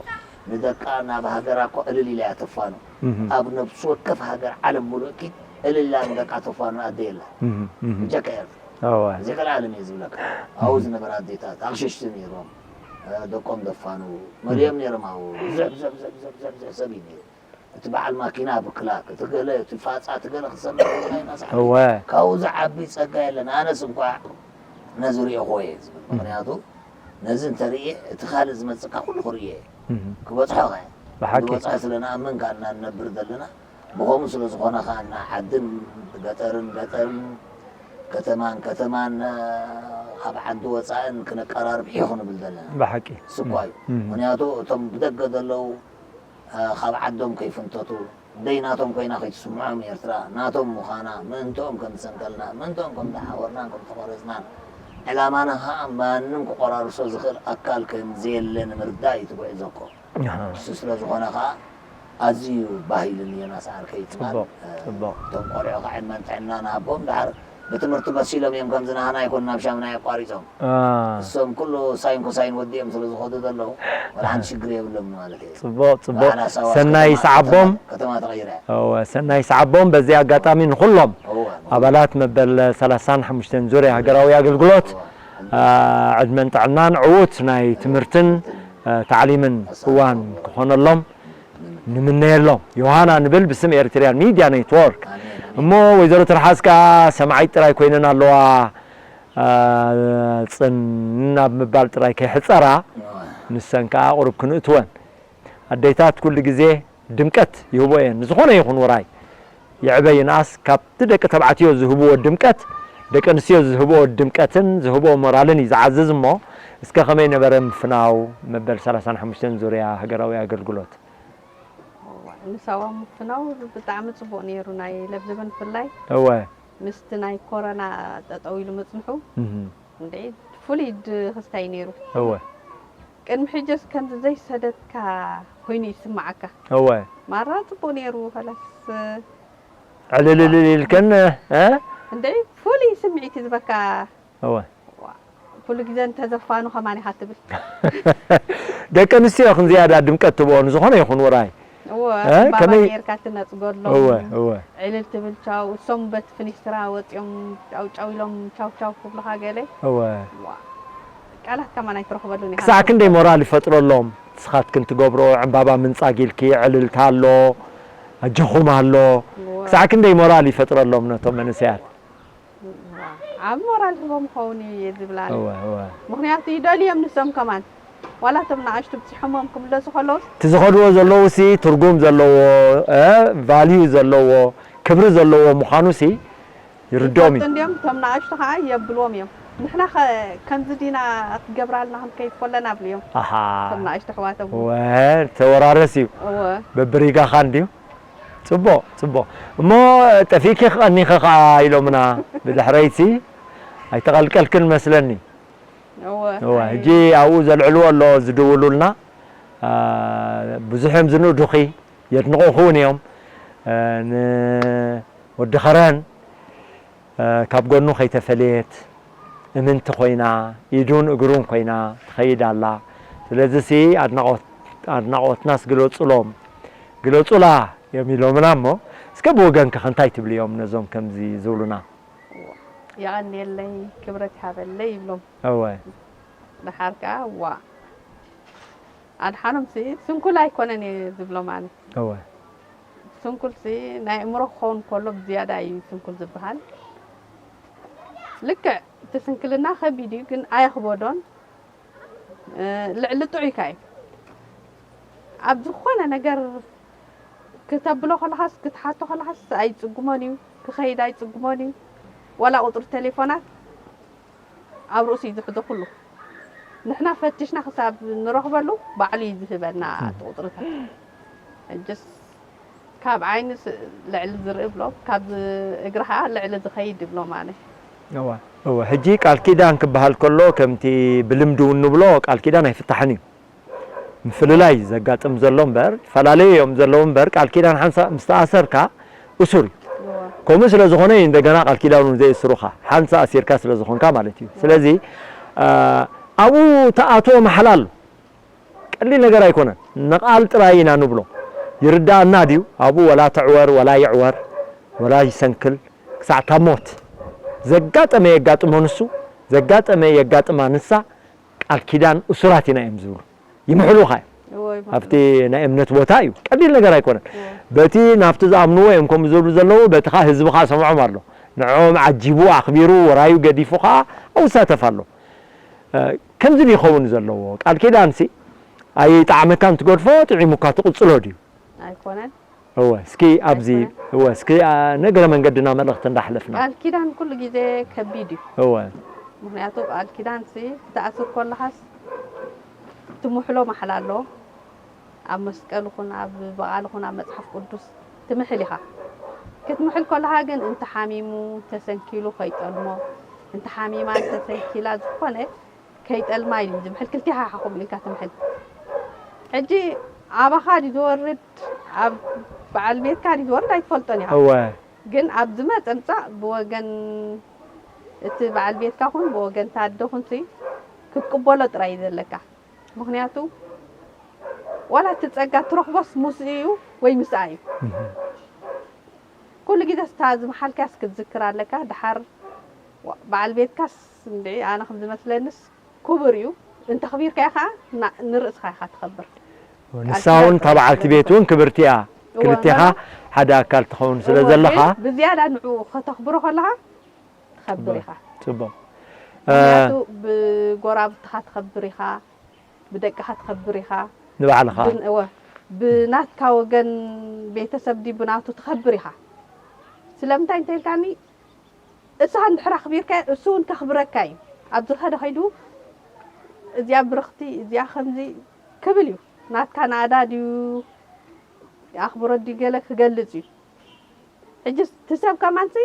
ንደቃ ናብ ሃገራ እኮ እልል ኢላ እያ ተፋኑ። እህ ኣብ ነብሲ ወከፍ ሃገር ዓለም ሙሉእ ኪድ እልል ኢላ ንደቃ ተፋኑ ኣደ የላ። እህ እህ ብጀካ ኤርትራ እወ ዘይቀልዓለም እየ ዝብለካ። ኣብኡ ዝነበራ ኣዴታት ኣቕሽሽቲ ነይሮም። እ፣ ደቆም ዘፋኑ መሊኦም ነይሮም። ኣብኡ ብዙሕ ብዙሕ ብዙሕ ብዙሕ ብዙሕ ሰብ እዩ ነይሩ። እቲ በዓል ማኪና ብክላክ እቲ ገለ እቲ ፋፃ እቲ ገለ ክሰምዕ ከሎ ናይ ማሳሕ እወ ካብኡ ዝዓቢ ጸጋ የለን። ኣነስ እንኳ ነዚ ሪእኹዎ እየ ዝብል። ምክንያቱ ነዚ እንተርእየ እቲ ካልእ ዝመጽእካ ኩሉ ክርእዮ እየ። እህ ክበጽሖ ከ ብሓቂ ንበጽሖ ስለ ንኣምን ከኣ እና ንነብር ዘለና ብኸምኡ ስለ ዝኾነ ከኣ እና ዓድን ገጠርን ገጠርን ከተማን ከተማን እ፣ ካብ ዓዲ ወፃእን ክነቀራርብ ሒኹ ንብል ዘለና። ብሓቂ ስኳ እዩ። እህ ምክንያቱ እቶም ብደገ ዘለዉ እ፣ ካብ ዓዶም ከይፍንተቱ ደይ ናቶም ኮይና ከይትስምዖም ኤርትራ ናቶም ምዃና ምእንትኦም ከም ዝሰንከልናን ምእንትኦም ከም ዝሓወርናን ከም ዝተቖረጽናን ዕላማና ኸኣ ማንም ክቆራርሶ ዝኽእል ኣካል ከም ዘየለ ንምርዳእ እዩ ትጉዕዞ እኮ። ኣሃ። እሱ ስለ ዝኾነ ኸኣ ኣዝዩ ባህ ኢሉኒ ዮናስ ዓርከይ ትማል። ጽቡቕ፣ እ፣ ጽቡቕ። እቶም ቆልዑ ኸዓ ዕድመን ጥዕናን ሃቦም ደሓር ብትምህርቲ በሲሎም እዮም ከምዚ ናህና ኣይኮኑ ናብ ሻምናይ ኣቋሪጾም። አ። እሶም ኩሉ ሳይን ኮሳይን ወዲኦም ስለ ዝኸዱ ዘለዉ፣ ወላ ሓንቲ ሽግር የብሎም ማለት እዩ። ጽቡቕ፣ ጽቡቕ። በዓል ኣሳዋ ሰናይ ከተማ ሰዓቦም። ከተማ፣ ከተማ ተቐይራ እያ። እወ፣ ሰናይ ሰዓቦም። በዚ ኣጋጣሚ ንኹሎም እወ፣ ንኹሎም። ኣባላት መበል ሰላሳን ሓሙሽተን ዙርያ ሃገራዊ ኣገልግሎት፣ እወ። አ፣ ዕድመን ጥዕናን ዕዉት ናይ ትምህርትን፣ አ፣ ታዕሊምን እዋን ክኾነሎም ንምነየሎም። ዮሃና ንብል ብስም ኤሪትሪያን ሚድያ ኔትወርክ። ኣሜን፣ ኣሜን። እሞ ወይዘሮ ትርሓስ ከኣ ሰማዒት ጥራይ ኮይነን ኣለዋ። አ፣ ጽን ናብ ምባል ጥራይ ከይሕጸራ፣ እዋ። ንሰን ከኣ ቁሩብ ክንእትወን። ኣዴታት ኩሉ ግዜ ድምቀት ይህቦ እየን። ንዝኾነ ይኹን ውራይ ይዕበ ይንኣስ፣ ካብቲ ደቂ ተባዕትዮ ዝህብዎ ድምቀት፣ ደቂ ኣንስትዮ ዝህብኦ ድምቀትን ዝህብኦ ሞራልን እዩ ዝዓዝዝ እሞ፣ እስከ ከመይ ነበረ ምፍናው መበል ሰላሳን ሓሙሽተን ዙርያ ሃገራዊ ኣገልግሎት? እዋ፣ ንሳዋ ምፍናው ብጣዕሚ ጽቡቕ ነይሩ፣ ናይ ለብለበን ብፍላይ። እወ። ምስቲ ናይ ኮረና ጠጠው ኢሉ ምጽንሑ፣ እህ። እንዴ፣ ፍሉይ ድ-፣ ክስታይ ነይሩ። እወ። ቅድሚ ሕጅስ ከምዚ ዘይሰደትካ ኮይኑ ይስምዓካ። እወ። ማራ ጽቡቕ ነይሩ፣ ኸላስ። ዕልልልል ኢልከን፣ እ? እንዴ፣ ፍሉይ ስምዒት እዩ ዝበካ። እወ። ዋ፣ ኩሉ ግዜ እንተዘፋኑ ከማን ኢኻ ትብል። ደቂ ኣንስትዮ ክን ዝያዳ ድምቀት ትብኦ ንዝኾነ ይኹን ውራይ። እወ፣ እ? ዕምባባ ከመይ ጌርካ ትነጽገሎም። እወ፣ እወ። ዕልል ትብል ቻው፣ እሶም በቲ ፍኒስትራ ወጺኦም ጫው ጫው ኢሎም ቻው ቻው ክብሉኻ ገለ። እወ። ዋ፣ ቃላት ከማን ኣይትረኽበሉን ኢኻ። ክሳዕ ክንደይ ሞራል ይፈጥረሎም? ንስኻትክን ትገብሮ ዕምባባ ምንጻግ ኢልኪ፣ ዕልልታ ኣሎ፣ ኣጆኹም ኣሎ። እወ። ክሳዕ ክንደይ ሞራል ይፈጥረሎም ነቶም መንእሰያት? ዓቢ ሞራል ሂቦም ክኸውን እዩ እየ ዝብል ኣነ። እወ፣ እወ። ምኽንያቱ ይደልዮም ንሶም ከማን። ዋላ እቶም ንኣሽቱ ብጽሖሞም ክምለሱ ከለውስ እቲ ዝኸድዎ ዘለዉ ሲ ትርጉም ዘለዎ፣ እ፣ ቫልዩ ዘለዎ፣ ክብሪ ዘለዎ ምዃኑ ሲ ይርድኦም እዩ። ይፈልጡ እንድዮም፣ እቶም ንኣሽቱ ኸዓ የብልዎም እዮም። ንሕና ኸ ከምዚ ዲና ክትገብራልና ክንከይድ ከለና ብልዮም። ኣሃ። እቶም ንኣሽቱ ኣሕዋቶም። እወ፣ ተወራረስ እዩ። እወ። በብሪጋኻ እንድዩ። ጽቡቕ፣ ጽቡቕ። እሞ ጠፊእኪ ክቐኒኺ ከኣ ኢሎምና ብድሕረይሲ ኣይተቐልቀልክን መስለኒ። እወ፣ እወ፣ ኣይ- ሕጂ ኣብኡ ዘልዕልዎ ኣሎ ዝድውሉልና። አ፣ ብዙሕ እዮም ዝንእዱኺ፣ የድንቑኺ እውን እዮም። አ፣ ንወዲ ኸረን፣ አ፣ ካብ ጎኑ ከይተፈለየት እምንቲ ኮይና፣ ኢዱን እግሩን ኮይና ትኸይድ ኣላ። ስለዚሲ ኣድናቖት-፣ ኣድናቖትናስ ግለጹሎም፣ ግለጹላ እዮም ኢሎምና እሞ፣ እስከ ብወገንኪ ከ እንታይ ትብልዮም ነዞም ከምዚ ዝብሉና? የቐንየለይ፣ ክብረት ይሃበለይ ይብሎም። እወ። ደሓር ከኣ፣ ዋ፣ ኣድሓኖምሲ ስንኩል ኣይኮነን እየ ዝብሎም ኣነ። እወ። ስንኩልሲ ናይ ኣእምሮ ክኸውን ከሎ ብዝያዳ እዩ ስንኩል ዝበሃል። ልክዕ እቲ ስንክልና ከቢድ እዩ፣ ግን ኣየኽበዶን። እ፣ ልዕሊ ጥዑይካ እዩ። ኣብ ዝኾነ ነገር ክተብሎ ከለኻስ፣ ክትሓቶ ከለኻስ ኣይጽግሞን እዩ፣ ክኸይድ ኣይጽግሞን እዩ። ዋላ ቁጽሪ ቴሌፎናት ኣብ ርእሱ እዩ ዝሕዞ ኩሉ። ንሕና ፈቲሽና ክሳብ ንረኽበሉ ባዕሉ እዩ ዝህበና እቲ ቁጽርታት። ሕጅስ ካብ ዓይኒ ስ-፣ ልዕሊ ዝርኢ ብሎ፣ ካብ እግሪ ኸዓ ልዕሊ ዝኸይድ ይብሎ ማለት። እዋ። እወ፣ ሕጂ ቃል ኪዳን ክበሃል ከሎ፣ ከምቲ ብልምዲ እውን ንብሎ፣ ቃል ኪዳን ኣይፍታሕን እዩ። ምፍልላይ ዘጋጥም ዘሎ እምበር፣ ይፈላለዩ እዮም ዘለዉ እምበር፣ ቃል ኪዳን ሓንሳእ ምስ ተኣሰርካ እሱር እዩ። እዋ። ከምኡ ስለ ዝኾነ እዩ እንደገና ቃል ኪዳን እውን ዘየስሩኻ፣ ሓንሳእ ኣሲርካ ስለ ዝኾንካ ማለት እዩ። ስለዚ፣ አ፣ ኣብኡ ተኣትዎ መሓላ ኣሎ። ቀሊል ነገር ኣይኮነን። ንቓል ጥራይ ኢና ንብሎ። ይርዳኣና ድዩ? ኣብኡ ወላ ትዕወር፣ ወላ ይዕወር፣ ወላ ይሰንክል፣ ክሳዕ ካብ ሞት ዘጋጠመ የጋጥሞ ንሱ፣ ዘጋጠመ የጋጥማ ንሳ፣ ቃል ኪዳን እሱራት ኢና እዮም ዝብሉ። ይምሕሉኻ እዮም። እዎ፣ ይምሕሉ። ኣብቲ ናይ እምነት ቦታ እዩ። ቀሊል ነገር ኣይኮነን። እዎ። በቲ ናብቲ ዝኣምንዎ እዮም ከምኡ ዝብሉ ዘለዉ፣ በቲ ኸዓ ህዝቢ ኸዓ ሰምዖም ኣሎ። ንዕኦም ዓጂቡ፣ ኣኽቢሩ፣ ወራዩ ገዲፉ ኸዓ ኣብኡ ይሳተፍ ኣሎ። እ፣ ከምዚ ድዩ ይኸውን ዘለዎ? ቃል ኪዳንሲ ኣይጠዓመካን ትገድፎ፣ ጥዒሙካ ትቕጽሎ ድዩ? ኣይኮነን። እወ፣ እስኪ ኣብዚ፣ ኣይኮነን። እወ፣ እስኪ፣ አ፣ ንእግረ መንገድና መልእኽቲ እንዳሕለፍና። ቃል ኪዳን ኩሉ ግዜ ከቢድ እዩ። እወ። ምኽንያቱ ቃል ኪዳንሲ ክትኣስር ከለኻስ ትምሕሎ ማሕላ ኣሎ። ኣብ መስቀል ይኹን፣ ኣብ በዓል ይኹን፣ ኣብ መጽሓፍ ቅዱስ ትምሕል ኢኻ። ክትምሕል ከለኻ ግን እንተ ሓሚሙ፣ እንተ ሰንኪሉ ከይጠልሞ፣ እንተ ሓሚማ፣ እንተ ሰንኪላ፣ ዝኾነ ከይጠልማ ኢሉ እዩ ዝምሕል። ክልቲኻ ኢኻ ከምኡ ኢልካ ትምሕል። ሕጂ ኣባኻ ድዩ ዝወርድ፣ ኣብ በዓል ቤትካ ድዩ ዝወርድ ኣይትፈልጦን ኢኻ። እወ። ግን ኣብ ዝመጸ ምጻእ ብወገን እቲ በዓል ቤትካ ኩን ብወገን እታ ኣደ ኩንሲ ክትቅበሎ ጥራይ እዩ ዘለካ። ምኽንያቱ ዋላ እቲ ጸጋ ትረኽቦስ ምስኡ እዩ ወይ ምስኣ እዩ። እህ። ኩሉ ግዜ ስታ ዝመሓልካስ ክትዝክር ኣለካ። ደሓር ዋ-፣ በዓል ቤትካስ እንድዒ ኣነ ከም ዝመስለንስ ክቡር እዩ። እንተኽቢርካዮ ኸዓ ና-፣ ንርእስኻ ኢኻ ትኸብር። ንሳ እውን እታ በዓልቲ ቤት እውን ክብርቲ እያ። እወ፣ ክልቴኻ እሞ ሓደ ኣካል ትኸውን ስለ እወ፣ ዘለኻ። ግን ብዝያዳ ንዕኡ ከተኽብሮ ከለኻ ትኸብር ጽቡቕ፣ ኢኻ። ጽቡቕ። ምኽንያቱ እ፣ ብጎራብትኻ ትኸብር ኢኻ፣ ብደቅኻ ትኸብር ኢኻ። ንባዕልኻ። ብን-፣ እወ፣ ብናትካ ወገን ቤተሰብ ድዩ ብናቱ ትኸብር ኢኻ። ስለምንታይ እንተ ኢልካኒ፣ እስኻ እንድሕር ኣኽቢርካዮ፣ እሱ እውን ከኽብረካ እዩ። ኣብ ዝኸደ ከይዱ፣ "እዚኣ ብርኽቲ፣ እዚኣ ከምዚ" ክብል እዩ። ናትካ ናእዳ ድዩ፣ ኣኽብሮት ድዩ ገለ ክገልጽ እዩ። ሕጂ እቲ ሰብ ከማንሲ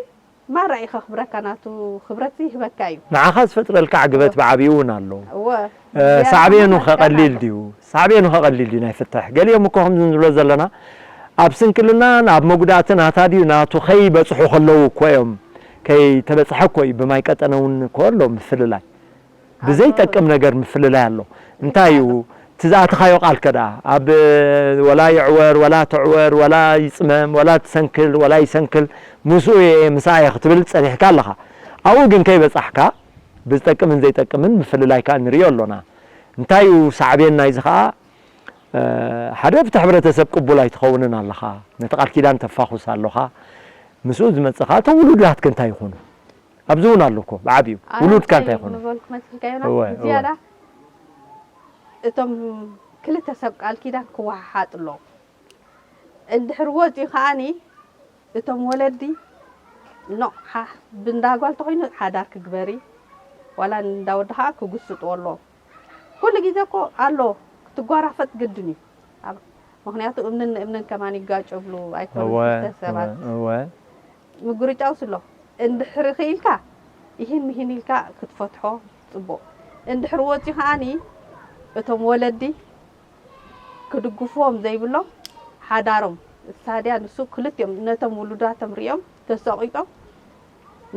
ማራ እዩ ከኽብረካ፣ ናቱ ክብረት ይህበካ እዩ። ንዓኻ ዝፈጥረልካ ዕግበት ብዓቢኡ እውን ኣሎ። እወ። እ፣ ዝያዳ ሳዕቤኑ ከማን ከቐሊል ኣካል ድዩ? ሳዕቤኑ ከቐሊል ድዩ ናይ ፍትሕ? ገሊኦም እኮ ከምዚ ንብሎ ዘለና፣ ኣብ ስንክልናን ኣብ መጉዳእትን ናታ ድዩ ናቱ ከይበጽሑ ከለዉ እኮ እዮም። ከይተበጽሐ እኮ እዩ። ብማይ ቀጠነ እውን እኮ ኣሎ ምፍልላይ። ብዘይጠቅም ነገር ምፍልላይ ኣሎ። እንታይ እዩ? እቲ ዝኣተኻዮ ቃል ከ ደኣ፣ ኣብ ወላ ይዕወር፣ ወላ ትዕወር፣ ወላ ይጽመም፣ ወላ ትሰንክል፣ ወላ ይሰንክል፣ ምስኡ እየ፣ ምስኣ እየ ክትብል ጸኒሕካ ኣለኻ። ኣብኡ ግን ከይበጻሕካ፣ ብዝጠቅምን ዘይጠቅምን ምፍልላይ ከኣ ንርእዮ ኣሎና። እንታይ እዩ ሳዕቤን ናይዚ ከኣ፣ እ፣ ሓደ ኣብቲ ሕብረተሰብ ቅቡል ኣይትኸውንን ኣለኻ። ነቲ ቃል ኪዳን ተፋኹስ ኣለኻ። ምስኡ ዝመጽእ ከኣ፣ እቶም ውሉዳትከ እንታይ ይኾኑ? ኣብዚ እውን ኣሎ እኮ፣ ብዓቢኡ። ኣነ ውሉድካ እንታይ እንታይ ይኾኑ? ምበልኩ መሲልካ ዮናስ፣ እወ፣ እወ። ብዝያዳ እቶም ክልተ ሰብ ቃል ኪዳን ክወሓሓጥ ኣለዎም። እንድሕር ወፂኡ ከዓኒ፣ እቶም ወለዲ፣ ኖ፣ ሓ-፣ ብእንዳ ጓል ተኾይኑ ሓዳር ክግበሪ፣ ዋላ እንዳ ወዲ ከዓ ክጉስጥዎ ኣለዎም። ኩሉ ግዜ እኮ ኣሎ፣ ክትጓራፈጥ ግድን እዩ። ኣብ-፣ ምኽንያቱ እምንን ንእምንን ከማን ይጋጮ ብሉ ኣይኮኑን እወ፣ ክልተ ሰባት። እወ፣ እወ። ምጉርጫውስ ኣሎ። እንድሕሪ ክኢልካ፣ ይህን ምሂን ኢልካ ክትፈትሖ ጽቡቕ። እንድሕሪ ወጺኡ ከኣኒ፣ እቶም ወለዲ ክድግፍዎም ዘይብሎም፣ ሓዳሮም፣ እሳድያ ንሱ ክልቲኦም ነቶም ውሉዳቶም ሪኦም ተሰቒጦም፣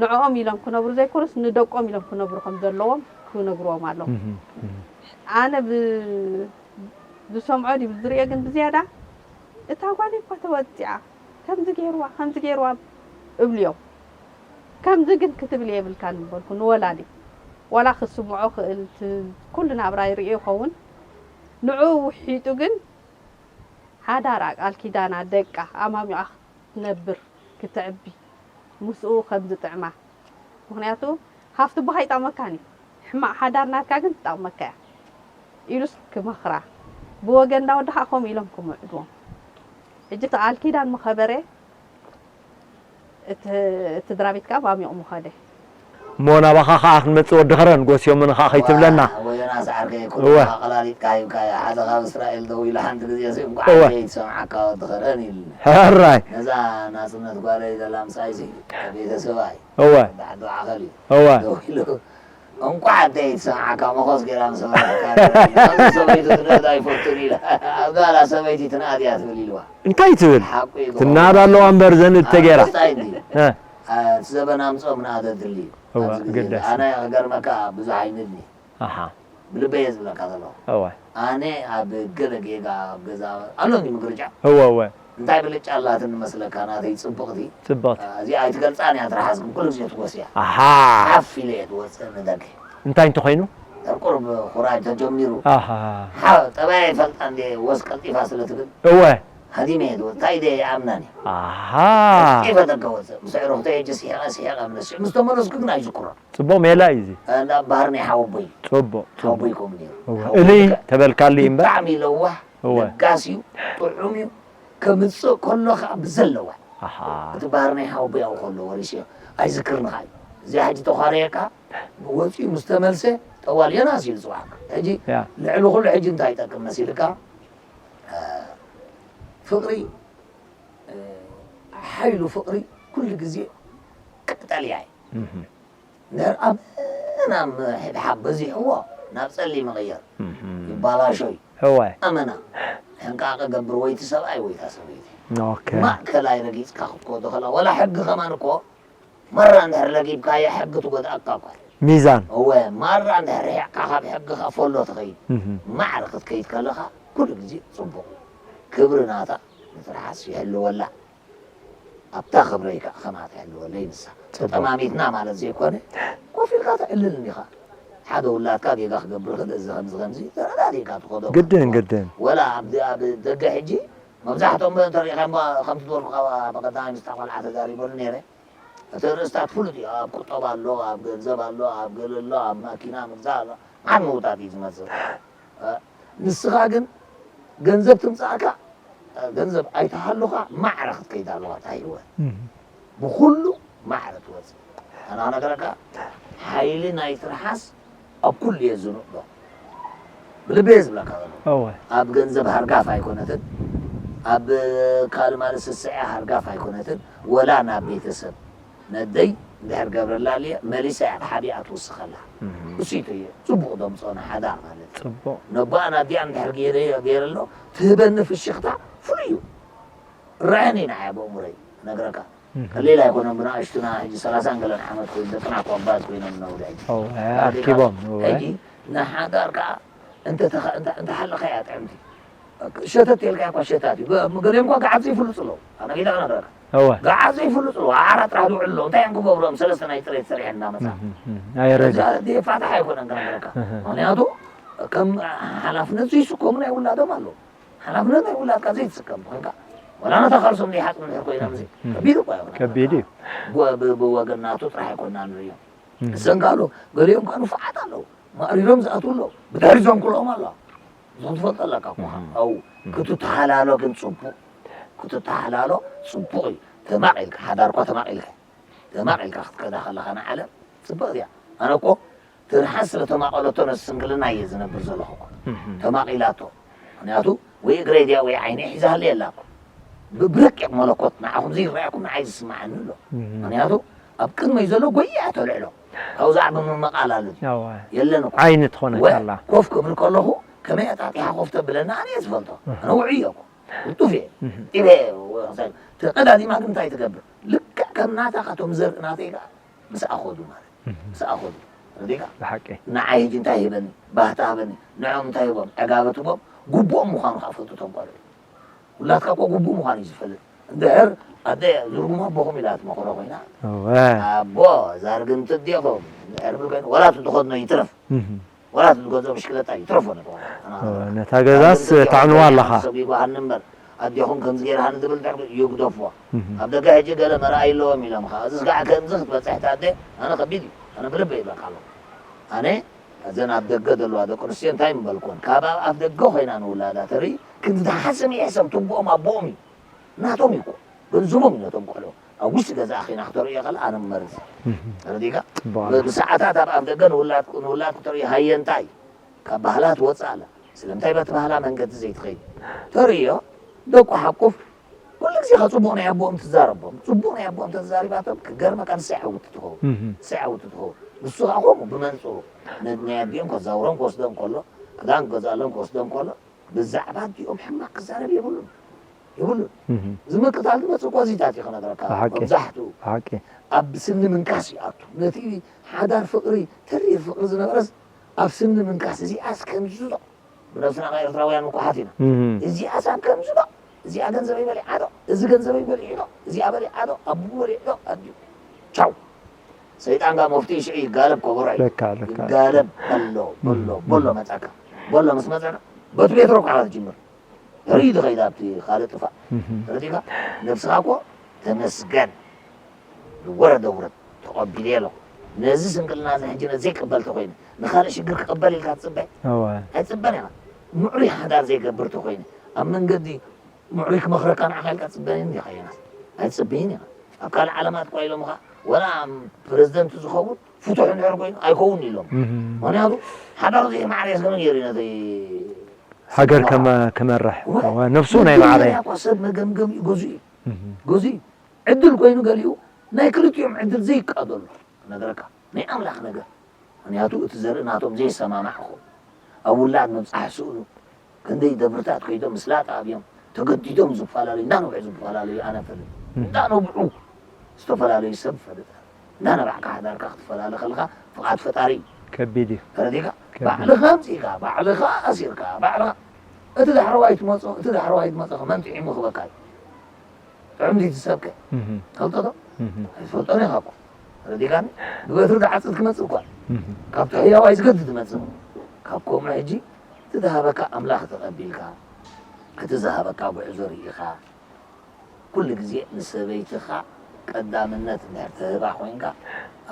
ንዕኦም ኢሎም ክነብሩ ዘይኮኑስ፣ ንደቆም ኢሎም ክነብሩ ከም ዘለዎም ክነግርዎም ኣለዎም። እህ፣ እህ። ኣነ ብ-፣ ዝሰምዖ ድዩ ዝርእዮ ግን ብዝያዳ፣ "እታ ጓለይ እኳ ተወጺዓ፣ ከምዚ ገይርዋ፣ ከምዚ ገይርዋ" እብልዮም። ከምዚ ግን ክትብል የብልካን ምበልኩ ንወላዲ። ዋላ ክስምዖ ክእል፣ ት-፣ ኩሉ ናብራ ይርእዮ ይኸውን። ንዕኡ ውሒጡ ግን ሓዳራ፣ ቃል ኪዳና፣ ደቃ ኣማሚቓ ክትነብር፣ ክትዕቢ፣ ምስኡ ከም ዝጥዕማ። ምኽንያቱ ሃፍቲ ኣቦኻ ኣይጠቕመካን እዩ። ሕማቕ ሓዳር ናትካ ግን ትጠቕመካ እያ ኢሉስ ክመኽራ። ብወገን እንዳ ወዲ ኸዓ ከምኡ ኢሎም ክምዕድዎም። ሕጂ እቲ ቃል ኪዳን ምኸበረ፣ እቲ እቲ ድራቤት ከኣ ብኣሚቑ ምኸደ። እሞ ናባኻ ኸዓ ክንመጽእ ወዲ ኸረን ጎስዮምኒ ኸዓ ኸይትብለና። ወ- ወዮና ሰዓርከይ ኩሉ እወ። ኣቐላሊጥካ ሂብካያ። ሓደ ካብ እስራኤል ደዊሉ ሓንቲ ግዜ ሲ እንኳዕ እወ። ዘይትሰምዓካ ወዲ ኸረን ኢሉኒ። ሕራይ። ነዛ ናጽነት ጓለይ ዘላ ምሳይ ሲ ቤተሰባይ እወ ዓዱ ዓኸል እዩ እወ። ደዊሉ እንኳዕ ዘይትሰምዓካ መኾስ ገይራ ምስ በላዕካ ሰበይቲ ትንእድ ኣይፈቱን ኢላ። ኣብ ጋላ ሰበይቲ ትንኣድ እያ ትብል ኢልዋ። እንታይ ትብል? ሓቁ እዩ። ትናድ ኣለዋ እምበር ዘንእድ ተገይራ። እንታይ እንዲ እ፣ እቲ ዘበን ኣምፅኦም ንኣደድሊ እዩ። እወ፣ ኣብዚ ግዜ ግደስ። ኣነ ክገርመካ ብዙሕ ኣይንድኒ ኣሓ። ብልበይ እየ ዝብለካ ዘለኹ። እወ ኣነ ኣብ ገለ ጌጋ ኣብ ገዛ ኣሎኒ ምግርጫ እወ እወ። እንታይ ብልጫ ኣላትኒ መስለካ ናተይ ፅብቕቲ ፅብቕቲ። እዚኣ ኣይትገልፃን እያ ትረሓዝ ግን ኩሉ ግዜ ትጎስያ ኣሓ። ሓፍ ኢለ እየ ትወፅእ ንደገ እንታይ እንተኾይኑ? ኣብ ቁርብ ኩራጅ ተጀሚሩ ኣሃ። ሓ- ጠባይ ኣይፈልጣ እንደ ወስ ቀልጢፋ ስለ ትብል እወ። ሃዲመ እየ ትወፅእ እንታይ ደ ይኣምናኒ ኣሃ። ቀልጢፈ ደገ ወፅእ ምስ ዕሩኽተይ እጅ ስሒቐ ስሒቐ ምለስ ምስ ተመለስኩ ግን ኣይዝክሮን ፅቡቕ ሜላ እዩ እዚ። ናብ ባህር ናይ ሓወቦይ ፅቡቕ ሓወቦይ ፅቡቕ። ከምኡ ነይሩ እወ። ሓወቦይ እልይ ከ- ተበልካሉ እዩ እምበር። ብጣዕሚ ለዋህ እወ። ለጋስ እዩ ጥዑም እዩ ከምፅእ ከሎ ከዓ ብዘለዋ ኣሃ። እቲ ባህር ናይ ሓወቦይ ኣብኡ ከሎ ወሪስዮ ኣይዝክርንኻ እዩ እዚኣ ሕጂ ተዃረየካ ወፂኡ ምስ ተመልሰ ጠዋል ዮናስ ኢሉ ዝፅዋዕካ ሕጂ ያ። ልዕሊ ኩሉ ሕጂ እንታይ ይጠቅም መሲልካ እ፣ ፍቅሪ እ፣ ሓይሉ ፍቅሪ ኩሉ ግዜ ቀጠልያ እዩ እህ። እንድሕር ኣመና ምሕብሓብ በዚሕዎ ናብ ጸሊም ይቕየር እህ። ይባላሾ እዩ እወ። ኣመና ሕንቃቐ ገብር ወይቲ ሰብኣይ ወይታ ሰበይቲ ኦኬ። ማእከላይ ረጊፅካ ክትኮዶ ከላ ወላ ሕጊ ከማን እኮ ማራ እንድሕር ለጊብካዮ ሕጊ ትጎድኣካ እኳ ሚዛን። እወ ማራ እንድሕር ርሒቕካ ካብ ሕጊ ከፈሎ ትኸይድ እህ። ማዕረ ክትከይድ ከለኻ ኩሉ ግዜ ፅቡቕ እዩ ክብሪ ናታ ንትርሓስ ይሕልወላ ኣብታ ክብረይ ከዓ ከማታ ይሕልወለይ ንሳ ተጠማሚትና ማለት ዘይኮነ ኮፍ ኢልካ ተዕልል እንዲኻ ሓደ ውላድካ ጌጋ ክገብር ክእል እዚ ከምዚ ከምዚ ተረዳዲእካ ትኸዶ ግድን ግድን። ወላ ኣብ ኣብ ደገ ሕጂ መብዛሕትኦም እንተሪኢኻ እሞ ከምቲ ዝበልኩ በቀዳማይ ምስታ ቆልዓ ተዛሪበሉ ነይረ እቲ ርእስታት ፍሉጥ እዩ ኣብ ቁጠባ ኣሎ ኣብ ገንዘብ ኣሎ ኣብ ገለ ኣሎ ኣብ ማኪና ምግዛእ ኣሎ መዓት ምውጣት እዩ ዝመፅእ እ፣ ንስኻ ግን ገንዘብ ትምፃእካ እ፣ ገንዘብ ኣይተሃሉኻ ማዕረ ክትከይድ ኣለዋ እታ ህይወት እህ። ብኩሉ ማዕረ ትወፅእ ኣና ነገረካ ሓይሊ ናይ ትርሓስ ኣብ ኩሉ እየ ዝንእዶ ብልበየ ዝብለካ ዘሎ እወ። ኣብ ገንዘብ ሃርጋፍ ኣይኮነትን ኣብ ካልእ ማለት ስስዐ ሃርጋፍ ኣይኮነትን ወላ ናብ ቤተሰብ ነደይ እንድሕር ገብረላ ኣልየ መሊሳ እያ ሓዲኣ ትውስኸላ እህ። እሱ እዩ ፅቡቕ ደምፆ ንሓዳር ማለት እዩ ፅቡቕ። ነቦኣ ናዲኣ እንድሕር ገይረ- ገይረ ኣሎ ትህበኒ ፍሽኽታ ፍሉይ እዩ ራእኒ ንዓያ በእምሮይ ነግረካ ቀሊል ኣይኮነን ብንኣሽቱና ሕጂ ሰላሳን ገለን ዓመት ኮይኑ ደቅና እኮ ኣባት ኮይኖም ነውደ ሕጂ እወ፣ ኣርኪቦም እወ። ሕጂ ንሓዳር ከዓ እንተተኸ- እንተ- እንተሃለኸ እያ ጥዕምቲ ሸተት የልካ እኳ ሸታት እዩ ገ- ገሊኦም እኳ ገዓት ዘይፍልጡ ኣለዉ ኣነ ጌታ ክነግረካ እወ። ገዓት ዘይፍልጡ ኣለዉ ዓራ ጥራሕ ዝውዕሉ ኣለዉ እንታይ እዮም ክገብሮም ሰለስተ ናይ ጥሬት ሰሪሐ እናመፃ ኣይረዲ። ፋታሕ ኣይኮነን ክነግረካ ምክንያቱ ከም ሓላፍነት ዘይስከሙ ናይ ውላዶም ኣለዉ ሓላፍነት ናይ ውላድካ ዘይትስከም ኮይንካ ወላ ነታ ካልሶም ዘይሓፅቡ እንድሕር ኮይኖም እዚ ከቢድ እኳ ይኹን ከቢድ እዩ። ብወገን ናቱ ጥራሕ ኣይኮና ንርእዮም እሰን ካሎ ገሊኦም ካ ንፉዓት ኣለዉ ማእሪሮም ዝኣትዉ ኣለዉ ብድሕሪ ዞንኩሎም ኣለዋ እዚ ክትፈልጦ ኣለካ እኮ ኣው ክትተሃላሎ ግን ፅቡቅ ክትተሃላሎ ፅቡቅ እዩ ተማቂልካ ሓዳርኳ ተማቂልካ ተማቂልካ ክትከዳ ከለካ ንዓለም ፅብቅ እያ ኣነ እኮ ትርሓስ ስለ ተማቀለቶ ነዚ ስንግልና እየ ዝነብር ዘለኹ እኮ ተማቂላቶ ምክንያቱ ወይ እግረይ ድያ ወይ ዓይነይ ሒዛለ የላ እኮ ብረቂቕ መለኮት ንዓኹም ዘይረኣየኩም ንዓይ ዝስምዓኒ ኣሎ ምክንያቱ ኣብ ቅድመይ ዘሎ ጎያ ተልዕሎ ካብኡ ዛዕባ ምምቓል ኣሎ የለን እኮ ዓይኒ ትኾነካ ኣላ ኮፍ ክብል ከለኹ ከመይ ኣጣጢሓ ኮፍ ተብለና ኣነ እየ ዝፈልጦ ኣነ ውዑይ እየ እኮ ቅልጡፍ እየ ጢበ ተቀዳዲማ ግን እንታይ ትገብር ልክዕ ከም ናታ ካቶም ዘርኢ ናተይ ከዓ ምስ ኣኸዱ ማለት ምስ ኣኸዱ ረዲካ ብሓቂ ንዓይ ሕጂ እንታይ ሂበኒ ባህታ ሃበኒ ንዖም እንታይ ሂቦም ዕጋበት ሂቦም ግቡኦም ምዃኑ ከዓ ፈልጡ ቶም ቆልዑ ውላድካ እኮ ግቡእ ምዃኑ እዩ ዝፈልጥ እንድሕር ኣደ ዝርጉም ኣቦኹም ኢላ ትመኽሮ ኮይና ኣቦ ዛርግንቲ ዲኹም እንድሕር ብል ኮይኑ ወላ እቲ ዝኸድኖ ይትረፍ ወላ እቲ ዝገዝኦ ብሽክለታ ይትረፎ ነቲ ቆልዓ ነታ ገዛስ ታዕንዋ ኣለኻ ሰጒጓ ሃኒ እምበር ኣዴኹም ከምዚ ገይራ ሃኒ ዝብል ድሕር ይግደፍዎ ኣብ ደገ ሕጂ ገለ መርኣይ ኣለዎም ኢሎም ኸዓ እዚስ ከዓ ከምዚ ክትበፅሕ ታደ ኣነ ከቢድ እዩ ኣነ ብልበ ይብለካ ኣለኹ ኣነ እዘን ኣብ ደገ ዘለዋ ደቂ ኣንስትዮ እንታይ ምበልኩወን ካብ ኣብ ኣፍ ደገ ኮይና ንውላዳ ተርኢ ክንዲ ደሓ ስሚዐ ሰብ ትቦኦም ኣቦኦም እዩ ናቶም እዩ እኮ። ገንዘቦም እዩ ነቶም ቆልዑ። ኣብ ውሽጢ ገዛ ኣኺና ክተርእዮ ከላ ኣነ መርዝ። ተረዲእካ? ብሰዓታት ኣብ ኣፍ ደገ ንውላድ ክትርኢ ሃየንታይ ካብ ባህላ ትወፅእ ኣላ። ስለምንታይ በቲ ባህላ መንገዲ ዘይትኸይድ? ተርእዮ፣ ደቁ ሓቁፍ፣ ኩሉ ግዜ ከ ጽቡቕ ናይ ኣቦኦም ትዛረቦም። ጽቡቕ ናይ ኣቦኦም ተዛሪባቶም፣ ክገርመካ ንሳ እያ ዕውቲ ትኸውን። ንሳ እያ ዕውቲ ትኸውን። ንሱ ከኣ ከምኡ ብመንጽሩ፣ ነ-፣ ናይ ኣዲኦም ከዛውሮም ክወስዶም ከሎ፣ ክዳን ክገዝኣሎም ክወስዶም ከሎ፣ ብዛዕባ ኣዲኦም ሕማቕ ክዛረብ የብሉን። የብሉን። እዚ ምቅታል ዝመጽእ እኮ እዚታት እዩ ክነግረካ። ብሓቂ። መብዛሕትኡ ብሓቂ። ኣብ ስኒ ምንካስ ይኣቱ። ነቲ ሓዳር ፍቕሪ፣ ተሪር ፍቕሪ ዝነበረስ ኣብ ስኒ ምንካስ፣ እዚኣስ ከምዚ ዶ? ብነብስና ከ ኤርትራውያን ምኩሓት ኢና። እዚኣስ ኣብ ከምዚ ዶ? እዚኣ ገንዘበይ በሊዓ ዶ? እዚ ገንዘበይ በሊዑ ዶ? እዚኣ በሊዓ ዶ? ኣቡኡ በሊዑ ዶ? ኣዲኡ። ቻው። ሰይጣን ጋር መፍትሒ ሽዑ ይጋለብ ከበሮ እዩ። ለካ፣ ለካ። ይጋለብ በሎ፣ በሎ፣ በሎ መጻካ። በሎ ምስ መጻካ፣ በቲ ቤት ረኳ ትጅምር። ርኢ ዝኸይድ ኣብቲ ካልእ ጥፋእ። ተረዲእካ? ነብስኻ እኮ ተመስገን። ዝወረደ ውረድ ተቐቢለ ኣለኹ። ነዚ ስንክልና እዚ ሕጂ ነዚ ዘይቅበል ተኾይነ፣ ንኻልእ ሽግር ክቕበል ኢልካ ትጽበ? እወ። ኣይጽበን ኢኻ። ምዕሩይ ሓዳር ዘይገብር ተኾይነ፣ ኣብ መንገዲ ምዕሩይ ክመኽረካ ንዓኻ ኢልካ ትጽበየኒ ኢኻ ዮናስ። ኣይትጽበይን ኢኻ። ኣብ ካልእ ዓለማት እኳ ኢሎምኻ፣ ወላ ፕረዚደንት ዝኸውን ፍቱሕ እንድሕር ኮይኑ ኣይከውን ኢሎም። ምኽንያቱ ሓዳሩ ዘይማዕረ ስለ ገይሩ እዩ ነቲ ሃገር ከመ-፣ ክመርሕ። እወ። እወ፣ ነፍሱ ናይ ማዕረ። መጀመርያ እኳ ሰብ መገምገም እዩ፣ ገዙ እዩ። ገዙ እዩ። ዕድል ኮይኑ ገሊኡ ናይ ክልቲኦም ዕድል ዘይቃደሉ ክነግረካ። ናይ ኣምላኽ ነገር። ምኽንያቱ እቲ ዘርኢ ናቶም ዘይሰማማዕ ክኸውን። ኣብ ውላድ ምብጻሕ ስእኑ። ክንደይ ደብርታት ከይዶም ምስላጥ ኣብዮም። ተገዲዶም ዝፈላለዩ፣ እንዳነብዑ ዝፈላለዩ ኣነ እፈልጥ። እንዳነብዑ ዝተፈላለዩ ሰብ እፈልጥ። እንዳነባዕካ ሓዳርካ ክትፈላለ ከለኻ ፍቓድ ፈጣሪ እዩ። ከቢድ እዩ። ተረዲእካ? ከቢድ። ባዕልኻ ኣምጺእካ፣ ባዕልኻ ኣሲርካ፣ ባዕልኻ እቲ ዳሕረዋይ ትመጾ፣ እቲ ዳሕረዋይ ትመጾ ከ መን ጥዒሙ ክበካ እዩ? ጥዑም ድዩ እቲ ሰብከ? እህ። ትፈልጦ ዶ? እህ። ኣይትፈልጦን ኢኻ እኮ። ተረዲእካኒ? ብበትሪ ዝዓጽድ ክመጽእ እኳ። እህ። ካብቲ ሕያዋይ ዝገድድ ዝመጽእ። ካብ ከምኡ ሕጂ እቲ ዝሃበካ ኣምላኽ ተቐቢልካ፣ እቲ ዝሃበካ ጉዕዞ ርኢኻ፣ ኩሉ ግዜ ንሰበይትኻ ቀዳምነት እንድሕር ትህባ ኮይንካ፣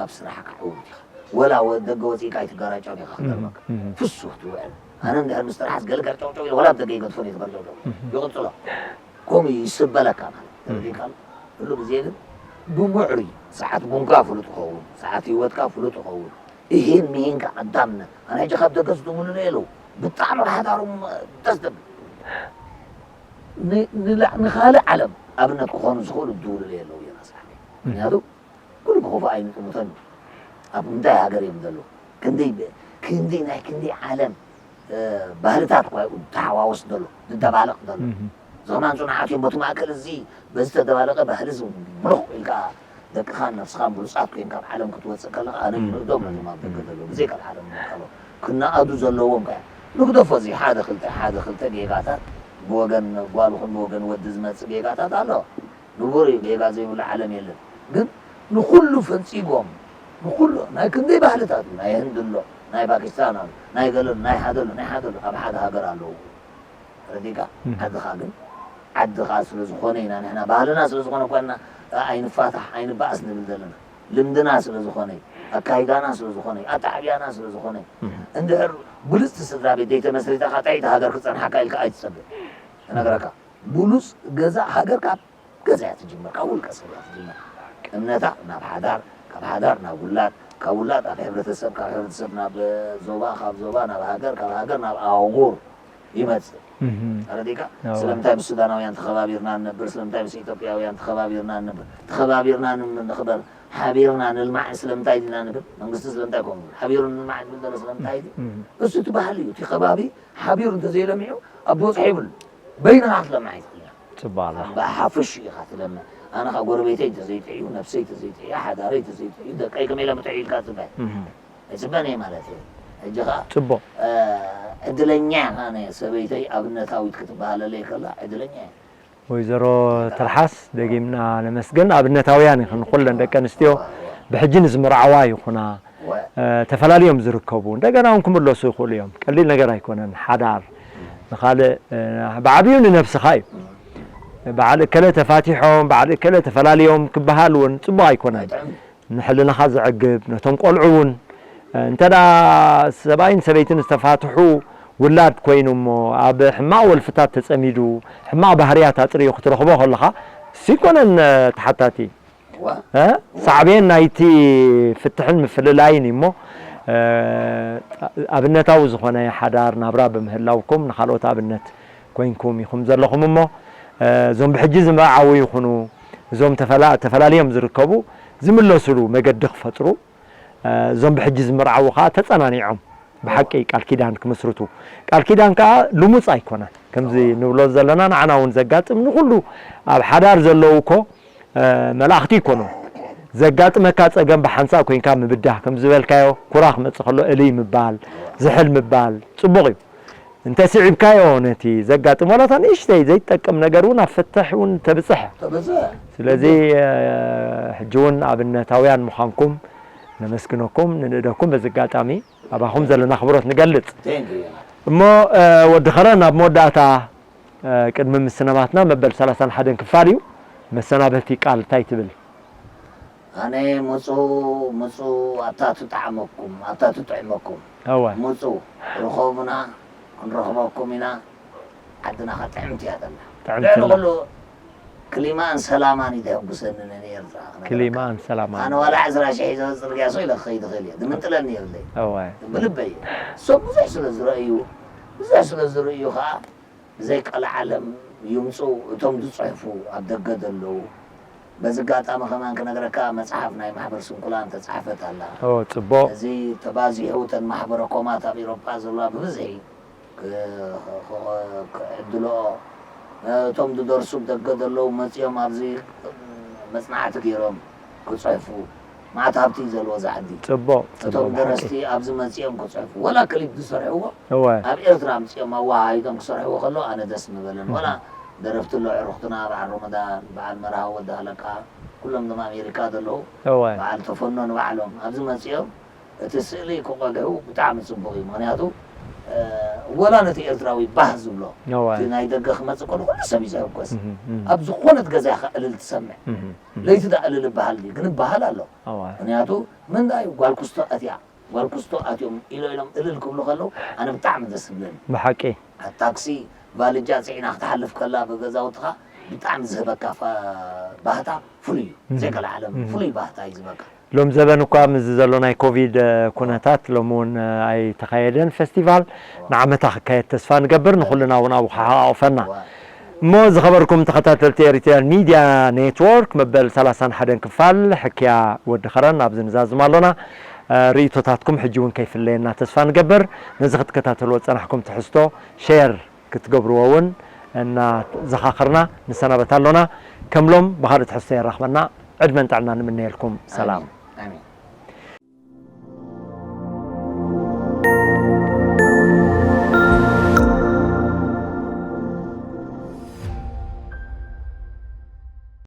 ኣብ ስራሕካ ዕዉት ኢኻ። ወላ ወ-፣ ደገ ወጺእካ ኣይትጋራጫውን ኢኻ ክገርመካ። እህ፣ እህ። ፍሱህ ትውዕል። ኣነ እንድሕር ምስ ጥራሕ ገለ ገርጨውጨው ኢለ፣ ወላ ኣብ ደገ ይገድፎን እየ ዝገርጨውጨው። እህ። ይቕጽሎ። ከምኡ ይስበለካ ማለት እዩ። እህ። ተረዲእካ ኣሎ? ኩሉ ግዜ ግን ብምዕሩይ፣ ሰዓት ቡንካ ፍሉጥ ይኸውን፣ ሰዓት ህይወትካ ፍሉጥ ይኸውን። እሂን ምሂንካ ቀዳምነት። ኣነ ሕጂ ካብ ደገ ዝድውሉለይ ኣለዉ። ብጣዕሚ ብሓዳሮም ደስ ዘብል። ን-፣ ንላ-፣ ንኻልእ ዓለም ኣብነት ክኾኑ ዝኽእሉ ዝድውሉለይ ኣለዉ እዮም ኣስሓበይ። ምኽንያቱ ኩሉ ክፉእ ኣይንጥምቶን እዩ። ኣብ ምንታይ ሃገር እዮም ዘለዉ? ክንደይ ብ-፣ ክንደይ ናይ ክንደይ ዓለም፣ እ፣ ባህልታት እኳ እዩ ተሓዋወስ ዘሎ፣ ዝደባለቕ ዘሎ። እህ። እዚ ከማን ጽኑዓት እዮም። በቲ ማእከል እዚ፣ በዚ ተደባለቐ ባህሊ እዚ ምሩኽ ኢልካ ደቅኻን ነብስኻን ብሉጻት ኮይንካ ኣብ ዓለም ክትወጽእ ከለኻ፣ ኣነ እም። ይንእዶም ነዞም ኣብ ደገ እም። ዘለዉ፣ ብዘይካ ኣብ ዓለም ንርከቦም። ክነኣዱ ዘለዎም ከኣ ንግደፎ፣ እዚ ሓደ ክልተ፣ ሓደ ክልተ ጌጋታት ብወገን ጓል ይኹን ብወገን ወዲ ዝመጽእ ጌጋታት ኣሎ። ንቡር እዩ፣ ጌጋ ዘይብሉ ዓለም የለን። ግን ንኹሉ ፈንጺጎም፣ ንኹሉ ናይ ክንደይ ባህልታት እዩ፣ ናይ ህንዲ ኣሎ፣ ናይ ፓኪስታን ኣሎ፣ ናይ ገለ ኣሎ፣ ናይ ሓደ ኣሎ፣ ናይ ሓደ ኣሎ፣ ኣብ ሓደ ሃገር ኣለዉ። ተረዲእካ? እም። ዓድኻ ግን፣ ዓድኻ ስለ ዝኾነ ኢና ንሕና፣ ባህልና ስለ ዝኾነ እኳ ኢና ኣይንፋታሕ፣ ኣይንባኣስ ንብል ዘለና። ልምድና ስለ ዝኾነ እዩ፣ ኣካይዳና ስለ ዝኾነ እዩ፣ ኣተዓብያና ስለ ዝኾነ እዩ። እም። እንድሕር ብልጽቲ ስድራ ቤት ዘይተመስሪታ፣ ጥዕይቲ ሃገር ክጸንሓካ ኢልካ ኣይትጸብእ። እነግረካ፣ ብሉጽ ገዛ ሃገር ካብ ገዛ እያ ትጅምር፣ ካብ ውልቀ ሰብ እያ ትጅምር። እምነታ ናብ ሓዳር፣ ካብ ሓዳር ናብ ውላድ፣ ካብ ውላድ ናብ ሕብረተሰብ፣ ካብ ሕብረተሰብ ናብ ዞባ፣ ካብ ዞባ ናብ ሃገር፣ ካብ ሃገር ናብ ኣህጉር ይመጽእ። እህ። ተረዲእካ? ኣዎ። ስለምንታይ ምስ ሱዳናውያን ተኸባቢርና ንነብር? ስለምንታይ ምስ ኢትዮጵያውያን ተኸባቢርና ንነብር? ተኸባቢርና ን-፣ ንኽበር፣ ሓቢርና ንልማዕ ስለምንታይ ዲና ንብል? መንግስቲ ስለምንታይ ከምኡ ይብል? ሓቢሩ ንልማዕ ዝብል ዘሎ ስለምንታይ ድዩ? እህ። እሱ እቲ ባህሊ እዩ። እቲ ከባቢ ሓቢሩ እንተዘይለሚዑ ኣብ በጽሑ ይብሉ። በይንኻ ክትለምዕ ኣይትኽእልን ኢኻ። ጽቡቕ ኣለኻ። ብሓፈሽኡ ኢኻ ትለምዕ። ኣነ ኸኣ ጎረቤተይ እንተዘይጥዕዩ፣ ነብሰይ እንተዘይጥዕያ፣ ሓዳረይ እንተዘይጥዕዩ፣ ደቀይ ከመይ ኢሎም ይጥዕዩ ኢልካ ትጽበ? እህ። ኣይጽበን እየ ማለት እየ። ሕጂ ኸኣ፣ ጽቡቕ። እ፣ ዕድለኛ ኢኻ፣ ኣነ ሰበይተይ ኣብነታዊት ክትበሃለለይ ከላ ዕድለኛ እየ። ወይዘሮ ትርሓስ ደጊምና ነመስግን። ኣብነታውያን ኢኽን፣ ኩለን ደቂ ኣንስትዮ ብሕጂ ንዝምርዓዋ ይኹና፣ እ፣ ተፈላልዮም ዝርከቡ፣ እንደገና እውን ክምለሱ ይኽእሉ እዮም። ቀሊል ነገር ኣይኮነን። ሓዳር ንኻልእ፣ እ፣ ብዓብዩ ንነብስኻ እዩ። በዓል እከለ ተፋቲሖም፣ በዓል እከለ ተፈላልዮም ክበሃል እውን ጽቡቕ ኣይኮነን። ንሕልናኻ ዘዕግብ፣ ነቶም ቆልዑ እውን፣ እ፣ እንተ ደኣ ሰብኣይን ሰበይትን ዝተፋትሑ ውላድ ኮይኑ እሞ ኣብ ሕማቕ ወልፍታት ተጸሚዱ፣ ሕማቕ ባህርያት ኣጽሪዩ ክትረኽቦ ከለኻ፣ እሱ ኣይኮነን፣ እ፣ ተሓታቲ። እዋ። እ? ሳዕቤን ናይቲ ፍትሕን ምፍልላይን እዩ እሞ፣ እ፣ ኣብነታዊ ዝኾነ ሓዳር ናብራ ብምህላውኩም ንኻልኦት ኣብነት ኮይንኩም ኢኹም ዘለኹም እሞ፣ እ፣ እዞም ብሕጂ ዝመርዓዉ ይኹኑ፣ እዞም ተፈላ-፣ ተፈላልዮም ዝርከቡ ዝምለሱሉ መገዲ ክፈጥሩ፣ እ፣ እዞም ብሕጂ ዝመርዓዉ ኸኣ ተጸናኒዖም ብሓቂ ቃል ኪዳን ክምስርቱ። ቃል ኪዳን ከኣ ልሙጽ ኣይኮነን። ከምዚ ንብሎ ዘለና ንዓና እውን ዘጋጥም ንኹሉ ኣብ ሓዳር ዘለዉ እኮ፣ እ፣ መላእኽቲ ኣይኮኑን። ዘጋጥመካ ጸገም ብሓንሳእ ኮይንካ ምብዳህ፣ ከም ዝበልካዮ ኩራ ክመጽእ ከሎ እልይ ምባል፣ ዝሕል ምባል ጽቡቕ እዩ። እንተ ስዒብካዮ ነቲ ዘጋጥም ዋላ እታ ንእሽተይ ዘይትጠቅም ነገር እውን ኣብ ፍትሕ እውን ተብጽሕ። ተብጽሕ። ስለዚ፣ እ፣ ሕጂ እውን ኣብነታውያን ምዃንኩም ነመስግነኩም፣ ንንእደኩም በዚ ኣጋጣሚ ኣባኹም ዘለና ኣኽብሮት ንገልጽ። Thank you። እሞ፣ እ፣ ወዲ ኸረን ኣብ መወዳእታ፣ እ፣ ቅድሚ ምስናባትና መበል ሰላሳን ሓደን ክፋል እዩ። መሰናበቲ ቃል እንታይ ትብል? ኣነ ምጹ፣ ምጹ ኣብታ ትጥዓመኩም፣ ኣብታ ትጥዕመኩም። እወ። ምጹ፣ ርኸቡና፣ ክንረኽበኩም ኢና። ዓድና ኸ ጥዕምቲ እያ ዘላ። ጥዕምቲ ልዕሊ እያ። ኩሉ ክሊማኣን ሰላማን እዩ ዘሐጉሰኒ ንኤርትራ ክነግረካ። ክሊማኣን ሰላማን። ኣነ ዋላ ዕስራ ሽሕ ሒዘ ጽርግያ ሰው ኢለ ክኸይድ እኽእል እየ። ዝምንጥለኒ የብለይ። እወ። ብልበይ እየ። እሶም ብዙሕ ስለ ዝረእዩ፣ ብዙሕ ስለ ዝርእዩ ኸኣ ብዘይ ቀልዓለም ይምጹ እቶም ዝጽሕፉ ኣብ ደገ ዘለዉ። በዚ ኣጋጣሚ ከማን ክነግረካ መጽሓፍ ናይ ማሕበር ስንኩላን ተጻሕፈት ኣላ። ኦ፣ ጽቡቕ። እዚ ተባዚሑ እተን ማሕበረ ኮማት ኣብ ኤውሮጳ ዘለዋ ብብዝሒ ክ-፣ ክ-፣ ክዕድልኦ፣ እቶም ዝደርሱ ደገ ዘለዉ መጺኦም ኣብዚ መጽናዕቲ ገይሮም ክጽሕፉ፣ መዓት ሃብቲ እዩ ዘለዎ እዚ ዓዲ። ጽቡቕ፣ እቶም ጽቡቕ፣ ደረስቲ ብሓቂ። ኣብዚ መጺኦም ክጽሕፉ፣ ወላ ክሊፕ ዝሰርሕዎ እወ። ኣብ ኤርትራ ኣምጺኦም ኣወሃሂዶም ክሰርሕዎ ከለዉ ኣነ ደስ ምበለን። እህ። ወላ ደረፍቲ ኣሎ፣ ዕሩኽትና በዓል ሮመዳን፣ በዓል መርሃዊ ወዲ ሃለቃ፣ ኩሎም ድማ ኣሜሪካ ዘለዉ፣ እወ። በዓል ተፈኖ ንባዕሎም ኣብዚ መጺኦም እቲ ስእሊ ክቐድሑ ብጣዕሚ ጽቡቕ እዩ። ምኽንያቱ፣ እ፣ ወላ ነቲ ኤርትራዊ ባህ ዝብሎ፣ እወ። እቲ ናይ ደገ ክመጽእ ከሎ ኩሉ ሰብ እዩ ዝሕጎስ። እህ፣ እህ። ኣብ ዝኾነት ገዛ ኢኻ እልል ትሰምዕ። እህ፣ እህ። ለይቲ ደኣ እልል ይበሃል ድዩ? ግን ይበሃል ኣሎ። እወ። ምኽንያቱ፣ ምንታይ እዩ? ጓል ክስቶ ኣትያ፣ ጓል ክስቶ ኣትዮም ኢሎ ኢሎም እልል ክብሉ ከለዉ ኣነ ብጣዕሚ ደስ ዝብለኒ። ብሓቂ። ኣብ ታክሲ ቫልጃ ጽዒና ክትሓልፍ ከላ ብገዛውትኻ ብጣዕሚ ዝህበካ ፋ-፣ ባህታ ፍሉይ እዩ። እህ። ዘይቀልዓለም እህ። ፍሉይ ባህታ እዩ ዝህበካ። ሎም ዘበን እኳ ምስዚ ዘሎ ናይ ኮቪድ፣ እ፣ ኩነታት ሎም እውን፣ እ፣ ኣይተኻየደን ፈስቲቫል። ንዓመታ ክካየድ ተስፋ ንገብር፣ ንኹልና እውን ኣብኡ ክሓቋቑፈና። እሞ ዝኸበርኩም ተኸታተልቲ ኤሪትሪያን ሚድያ ኔትወርክ፣ መበል ሰላሳን ሓደን ክፋል ሕክያ ወዲ ኸረን ኣብዚ ንዛዝም ኣሎና። እ፣ ርእይቶታትኩም ሕጂ እውን ከይፍለየና ተስፋ ንገብር። ነዚ ክትከታተልዎ ዝጸናሕኩም ትሕዝቶ ሼር ክትገብርዎ እውን እናዘኻኸርና ንሰናበት ኣሎና። ከም ሎም ብኻልእ ትሕዝቶ የራኽበና። ዕድመን ጥዕናን ንምነየልኩም። ሰላም። ኣሜን። ኣሜን።